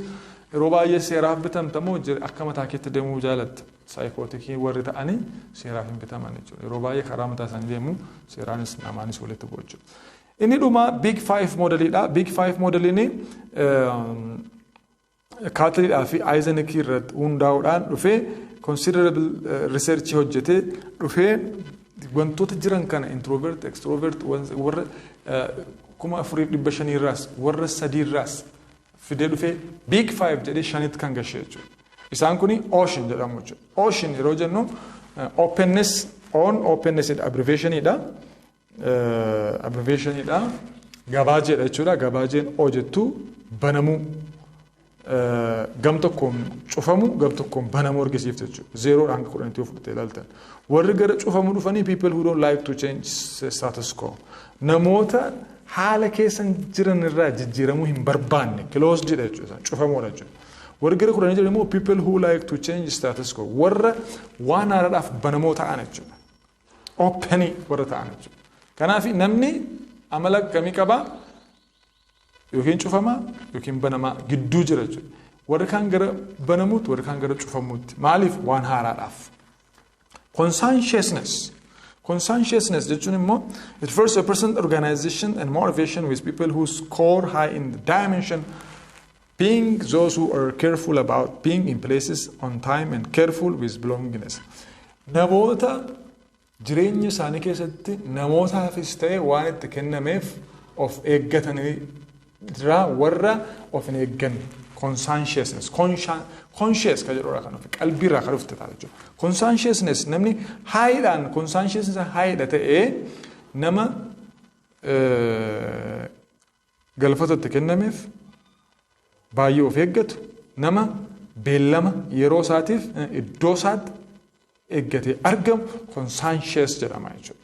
[SPEAKER 1] Yeroo baay'ee seeraaf bitamta moo akka mataa keetti deemuu jaalatta? Psychoticii warri ta'anii seeraaf hin bitaman jechuudha. Yeroo baay'ee karaa mataa isaanii deemu, seeraanis namaanis walitti bu'u jechuudha. Inni dhuma Big Five modeliidha. Big Five modeliin Cattellidhaa fi Eysenckii irratti hundaa'uudhaan dhufee, considerable research hojjetee dhufee, wantoota jiran kana introvert, extrovert, warra 4500 irraas, warra sadiirraas fidee dhufee Big Five jedhee shanitti kan gashee jechuudha. Isaan kuni OCEAN jedhamu jechuudha. OCEAN yeroo jennu openness on openness abbreviationiidha. Abbreviationiidha. Gabaajeedha jechuudha. Gabaajeen O jettu banamuu, gam tokkoon cufamu, gam tokkoon banamuu argisiifte jechuudha. Zeeroodhaan hanga 10tti yoo fudhattee ilaaltan. Warri gara cufamuu dhufanii people who don't like to change status quo. Namoota haala keessa jiran irraa jijjiiramuu hin barbaanne, closed dha jechuudha. Cufamuudha jechuudha. Warri gara 10 jiran immoo people who like to change status quo. Warra waan haaraadhaaf banamoo ta'an jechuudha. Openii warra ta'an jechuudha. Kanaaf namni amala akkamii qabaa? Yookiin cufamaa yookiin banamaa gidduu jira jechuudha. Warri kaan gara banamuutti, warri kaan gara cufamuutti. Maaliif? Waan haaraadhaaf. Conscientiousness. Conscientiousness jechuun immoo it refers to a person, organization and motivation with people who score high in the dimension, being those who are careful about being in places on time and careful with belongings. Namoota jireenya isaanii keessatti namootaafis ta'e waan itti kennameef of eeggatanii Irraa warra of hin eegganne, conscientiousness, conscious kan jedhudha, kan dhufe qalbiirraa kan dhufte ta'a jechuudha. Conscientiousness, namni highdhaan conscientiousness highdha ta'ee nama galfatatti kennameef baay'ee of eeggatu, nama beellama yeroo isaatiif iddoo isaatti eeggatee argamu conscientious jedhama jechuudha.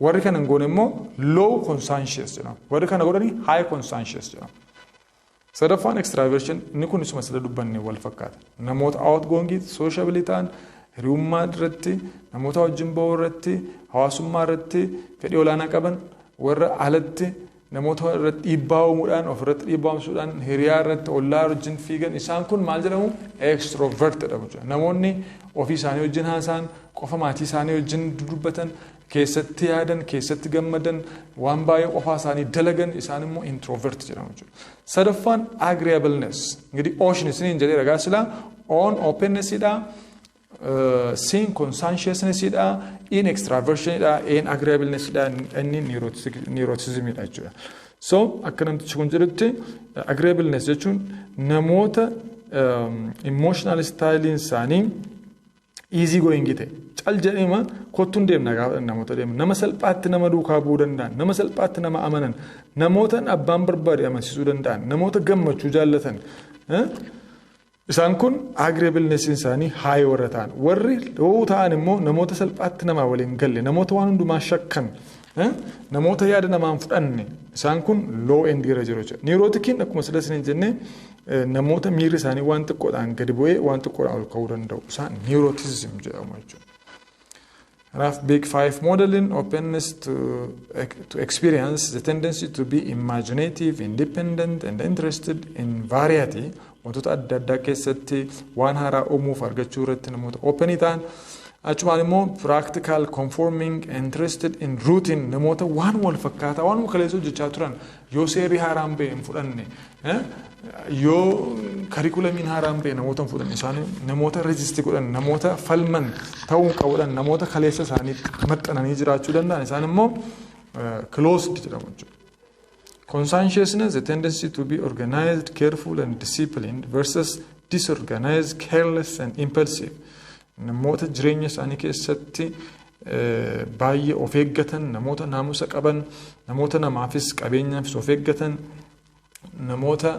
[SPEAKER 1] Warri kana hin goone immoo low conscientious jedhama. Warri kana godhanii high conscientious jedhama. Sadaffaan extraversion. Inni kun isuma sida dubbanne wal fakkaata. Namoota outgoing, sociable ta'an, hiriyummaa irratti, namoota wajjin bahuu irratti, hawaasummaa irratti fedhii olaanaa qaban, warra alatti namoota irratti dhiibbaa uumuudhaan, ofirratti dhiibbaa uumsuudhaan, hiriyaa irratti, ollaa wajjin fiigan, isaan kun maal jedhamu? Extrovert jedhamu. Namoonni ofii isaanii wajjin haasa'an qofa, maatii isaanii wajjin dubbatan, keessatti yaadan, keessatti gammadan, waan baay'ee qofaa isaanii dalagan, isaan immoo introvert jedhamu jechuudha. Sadaffaan agreeableness. እንግዲህ OCEAN isiniin jedhee ragaa silaa O'n openness-idha. C'n conscientiousness-idha. E'n extraversion-idha. A'n agreeableness-idha. Inni neuroticism-idha jechuudha. So akka namtichi kun jedhutti, agreeableness jechuun namoota emotional styliin isaanii easy going ta'e, cal jedhema kottuun deemna gaafa namoota deemu, nama salphaatti nama duukaa bu'uu danda'an, nama salphaatti nama amanan, namoota abbaan barbaade amansiisuu danda'an, namoota gammachuu jaallatan, isaan kun agreeableness isaanii high warra ta'an. Warri low ta'an immoo namoota salphaatti namaa waliin galle, namoota waan hundumaa shakkan, namoota yaada namaan fudhanne, isaan kun low end irra jiru jechuudha. Neuroticiin akkuma sila isin jenne namoota miirri isaanii waan xiqqoodhaan gadi bu'ee waan xiqqoodhaan ol ka'uu danda'u, isaan neuroticism jedhamu jechuudha. Kanaaf Big Five modeling: openness to experience, the tendency to be imaginative, independent and interested in variety, wantoota adda addaa keessatti waan haaraa uumuuf argachuu irratti namoota openii ta'an. Achumaan immoo practical, conforming, interested in routine, namoota waan wal fakkaataa, waan kaleessa hojjechaa turan, yoo seerri haaraan ba'e hin fudhanne, yoo curriculumiin haaraan ba'e namoota hin fudhanne, isaan namoota resist godhan, namoota falman ta'uu qabuudhaan, namoota kaleessa isaaniitti maxxananii jiraachuu danda'an, isaan immoo closed jedhamu jechuudha. Conscientiousness, the tendency to be organized, careful and disciplined versus disorganized, careless and impulsive. Namoota jireenya isaanii keessatti baay'ee of eeggatan, namoota naamusa qaban, namoota namaafis qabeenyaafis of eeggatan, namoota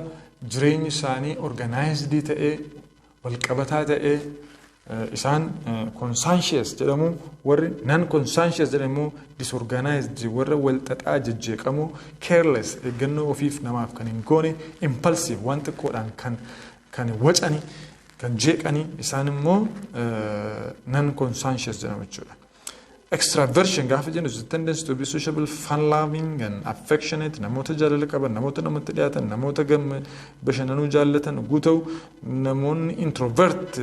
[SPEAKER 1] jireenyi isaanii organized ta'ee, walqabataa ta'ee, isaan conscientious jedhamu. Warri non conscientious jedhamu disorganized, warra walxaxaa, jejjeeqamu, careless, eeggannoo ofiif namaaf kan hin goone, impulsive, waan xiqqoodhaan kan wacani, kan jeeqanii, isaan immoo non conscientious jedhamu jechuudha. Extraversion gaafa jennu, the tendency to be sociable, fun loving and affectionate, namoota jaalala qaban, namoota namatti dhiyaatan, namoota bashannanuu jaallatan guuta'u. Namoonni introvert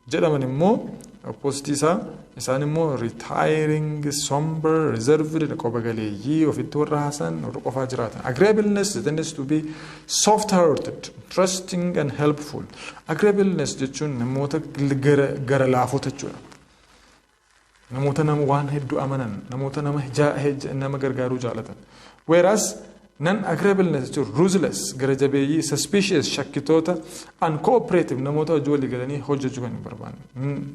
[SPEAKER 1] jedhaman immoo opposite isaa, isaan immoo retiring, somber, reserved, qoba galeeyyii, ofitti warra haasan, warra qofaa jiraatan. Agreeableness, the tendency to be soft hearted, trusting and helpful. Agreeableness jechuun namoota gara laafota jechuudha. Namoota nama waan hedduu amanan, namoota nama gargaaruu jaalatan. Whereas non agreeableness jechuun ruthless, gara jabeeyyii, suspicious, shakkitoota, uncooperative, namoota hojii walii galanii hojjechuu kan hin barbaanne.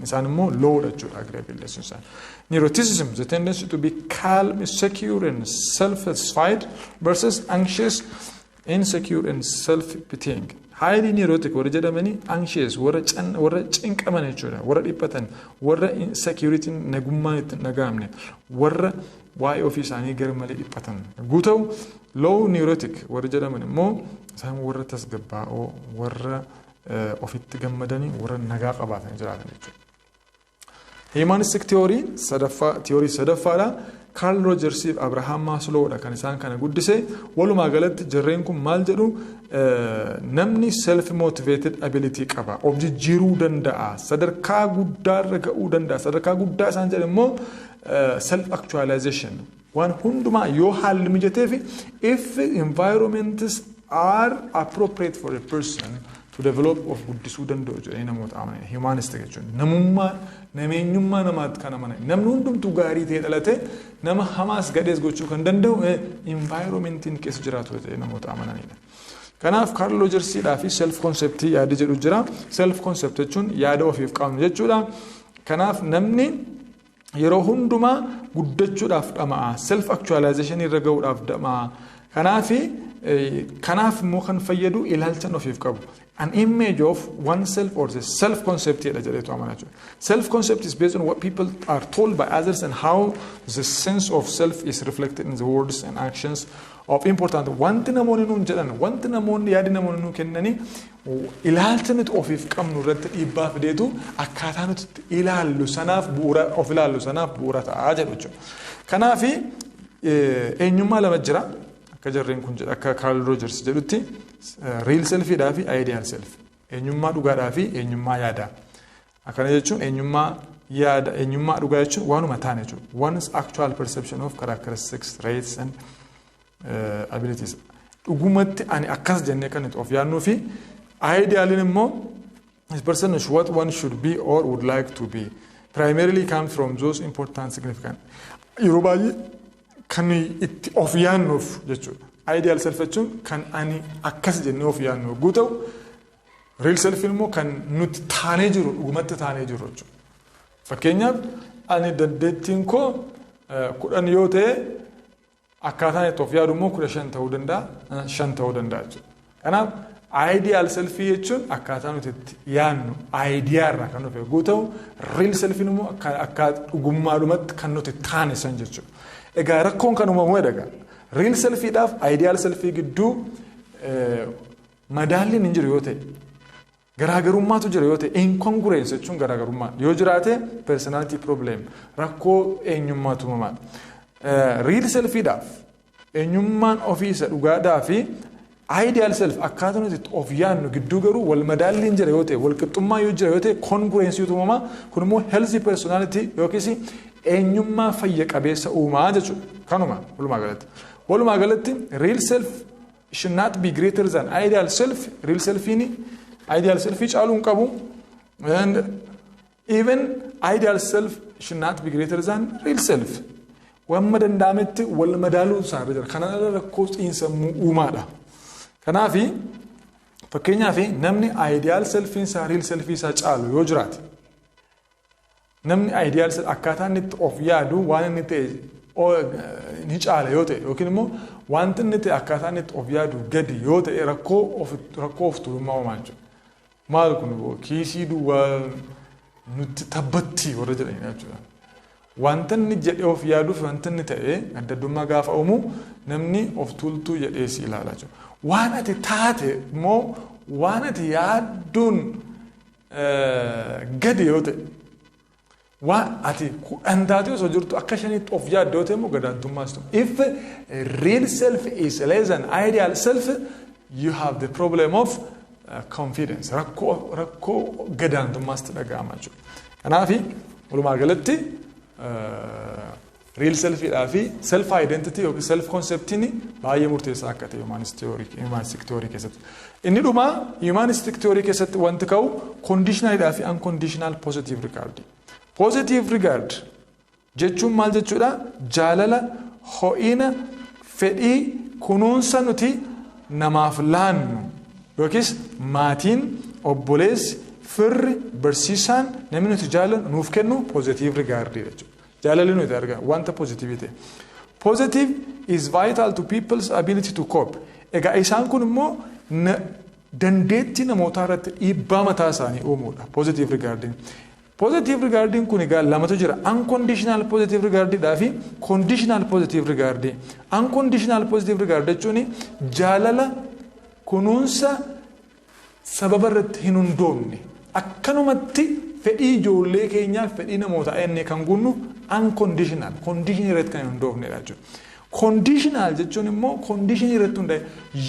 [SPEAKER 1] Isaan immoo lowdha jechuudha agreeableness isaan. Neuroticism, the tendency to be calm, secure and self-satisfied versus anxious, insecure and self-pitying. Highly neurotic warra jedhamanii anxious, warra cinqaman jechuudha, warra dhiphatan, warra insecurity, nagummaan itti hin dhaga'amne, warra waa'ee ofii isaanii gara malee dhiphatan guuta'u. Low neurotic warra jedhaman immoo isaan warra tasgabbaa'oo, warra ofitti gammadanii, warra nagaa qabaatanii jiraatan jechuudha. Humanistic theory sadaffaa, theory sadaffaadha. Carl Rogers fi Abraham Maslowdha kan isaan kana guddise. Walumaa galatti jarreen kun maal jedhu? Namni self motivated ability qaba, of jijjiiruu danda'a, sadarkaa guddaarra ga'uu danda'a. Sadarkaa guddaa isaan jedhan immoo self actualization, waan hundumaa yoo haalli mijateef, if environments are appropriate for a person to develop, of guddisuu danda'u jedhanii namoota amanan. Humanist jechuun namummaa, nameenyummaa namaatti kan amanan, namni hundumtuu gaarii ta'e dhalate, nama hamaas gadhees gochuu kan danda'u environmentiin keessa jiraatu jedhee namoota amananidha. Kanaaf Carl Rogersiidhaa fi self conceptii yaada jedhu jira. Self concept jechuun yaada ofiif qabnu jechuudha. Kanaaf namni yeroo hundumaa guddachuudhaaf dhama'a. Self actualization irra gahuudhaaf dhama'a. Kanaaf immoo kan fayyadu ilaalcha ofiif qabu. An image of oneself or the self concept jedha jedheetu amana jechuudha. Self concept is based on what people are told by others and how the sense of self is reflected in the words and actions of important. Wanti namoonni nuun jedhan, wanti namoonni yaadi namoonni nuu kennanii ilaalcha nuti ofiif qabnu irratti dhiibbaa fideetu akkaataa nuti ilaallu sanaaf bu'uura, of ilaallu sanaaf bu'uura ta'aa jedhu jechuudha. Kanaafi eenyummaa lama jira. Akka jarreen kun jedha, akka Carl Rogers jedhutti, real selfiidhaa fi ideal self. Eenyummaa dhugaadhaa fi eenyummaa yaadaa. Akkana jechuun eenyummaa yaada, eenyummaa dhugaa jechuun waanuma taane jechuudha. One's actual perception of characteristics, traits and abilities. Dhugumatti ani akkas jennee kan nuti of yaadnuu fi idealiin immoo is person is what one should be or would like to be. Primarily comes from those important significant. Yeroo baay'ee kan itti of yaadnuuf jechuudha. Ideal self jechuun kan ani akkas jennee of yaadnu yogguu ta'u, real self immoo kan nuti taanee jiru, dhugumatti taanee jiru jechuudha. Fakkeenyaaf, ani dandeettiin koo 10 yoo ta'e, akkaataan itti of yaadu immoo 15 ta'uu danda'a, 5 ta'uu danda'a jechuudha. Kanaaf ideal selfii jechuun akkaataa nuti itti yaadnu idea irraa kan dhufe yogguu ta'u, real selfiin immoo akka dhugummaadhumatti kan nuti taane san jechuudha. Egaa rakkoon kan uumamu egaa real selfiidhaaf ideal selfii gidduu madaalliin hin jiru yoo ta'e, garaagarummaatu jira yoo ta'e, incongruence jechuun garaagarummaa yoo jiraate, personality problem, rakkoo eenyummaatu uumamaadha. Real selfiidhaaf eenyummaan ofii isa dhugaadhaa fi ideal self akkaataa nuti itti of yaadnu gidduu garuu wal madaalliin jira yoo ta'e, wal qixxummaa yoo jira yoo ta'e, congruence uumamaa. Kun immoo healthy personality yookiis eenyummaa fayya qabeessa uumaa jechuudha. Kanuma walumaa galatti. Walumaa galatti real self should not be greater than ideal self. Real selfiin ideal selfii caaluu hin qabu. And even ideal self should not be greater than real self. Wamma danda'ametti wal madaaluu isaa irra jira. Kana irra rakkoo xiinsammuu uumaadha. Kanaafi fakkeenyaaf namni ideal selfiin isaa real selfii isaa caalu yoo jiraate, namni ideal self akkaataa inni itti of yaadu waan inni ta'e ni caala yoo ta'e, yookiin immoo wanti inni ta'e akkaataa inni itti of yaadu gadi yoo ta'e, rakkoo of tuulummaa uumaa jechuudha. Maal kun kiisii duwwaa nutti tabbatti warra jedhanidha jechuudha. Wanta inni jedhee of yaaduuf wanta inni ta'e adda addummaa gaafa uumu, namni of tuultuu jedhee si ilaala jechuudha. Waan ati taate immoo waan ati yaadduun gadi yoo ta'e, waan ati 10 taate osoo jirtu akka shanitti of yaaddu yoo ta'e immoo gadaantummaas ta'u. If real self is less than ideal self, you have the problem of confidence. Rakkoo gadaantummaas dhaga'ama jechuudha. Kanaafi walumaa galatti real selfiidhaa fi self identity yookiin self conceptiin baay'ee murteessaa akka ta'e humanistic theory keessatti. Inni dhumaa humanistic theory keessatti wanti ka'u conditionalidhaa fi unconditional positive regard. Positive regard jechuun maal jechuudha? Jaalala, ho'ina, fedhii, kunuunsa nuti namaaf laannu yookiis maatiin, obboleessi, firri, barsiisaan, namni nuti jaallannu nuuf kennu positive regard jechuudha. Jaalalli nuti argan wanta positive ta'e. Positive is vital to people's ability to cope. Egaa isaan kun immoo dandeettii namootaa irratti dhiibbaa mataa isaanii uumuudha. Positive regarding. Positive regarding kun egaa lamatu jira. Unconditional positive regardidhaa fi conditional positive regard. Unconditional positive regard jechuun jaalala, kunuunsa sababa irratti hin hundoofne, akkanumatti fedhii ijoollee keenyaaf, fedhii namoota enne kan gunnu unconditional, condition irratti kan hin hundoofnedha jechuudha. Conditional jechuun immoo condition irratti hundaa'e,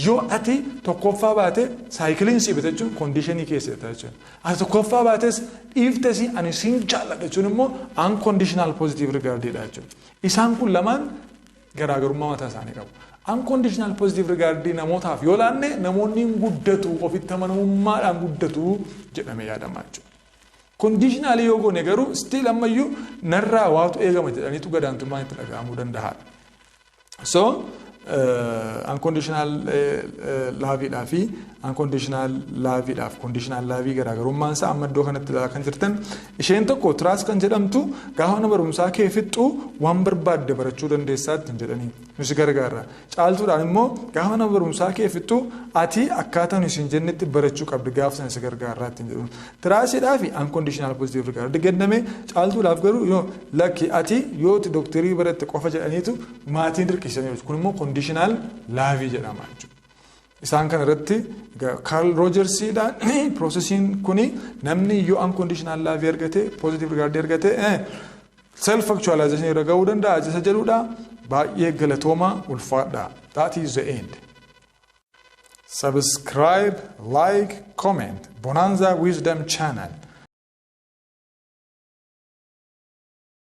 [SPEAKER 1] yoo ati tokkoffaa baate saayikiliin si bita jechuun conditionii keessa jechuudha. Ati tokkoffaa baates dhiiftes ani sin jaalladha jechuun immoo unconditional positive regardidha jechuudha. Isaan kun lamaan garaagarummaa mataa isaanii qabu. Unconditional positive regard namootaaf yoo laanne, namoonni hin guddatu, ofitti amanamummaadhaan guddatu jedhamee yaadama jechuudha. Conditionally yoo goone garuu still ammayyuu narraa waatu eegama jedhaniitu gadaantummaan itti dhaga'amuu danda'a. So Unconditional loveiidhaa fi unconditional loveiidhaaf conditional loveii garaagarummaan isaa amma iddoo kanatti ilaalaa kan jirtan, isheen tokko Trust kan jedhamtu gaafa mana barumsaa kee fixxu waan barbaadde barachuu dandeessaa ittiin jedhanii nusi gargaara. Caaltuudhaan immoo gaafa mana barumsaa kee fixxu ati akkaataa nuyi isin jennetti barachuu qabdi, gaafa sana si gargaarraa ittiin jedhu. Trustiidhaa fi unconditional positive regard kenname. Caaltuudhaaf garuu yoo lakki, ati yoo dooktarii baratte qofa jedhaniitu maatiin dirqisiisanii, kun immoo conditional loveii jedhama jechuudha. Isaan kana irratti Carl Rogersiidhaan processiin kuni namni yoo unconditional loveii argate, positive regard argate, self actualization irra gahuu danda'a isa jedhudha. Baay'ee galatooma, ulfaadha. That is the end. Subscribe, like, comment. Bonanza Wisdom Channel.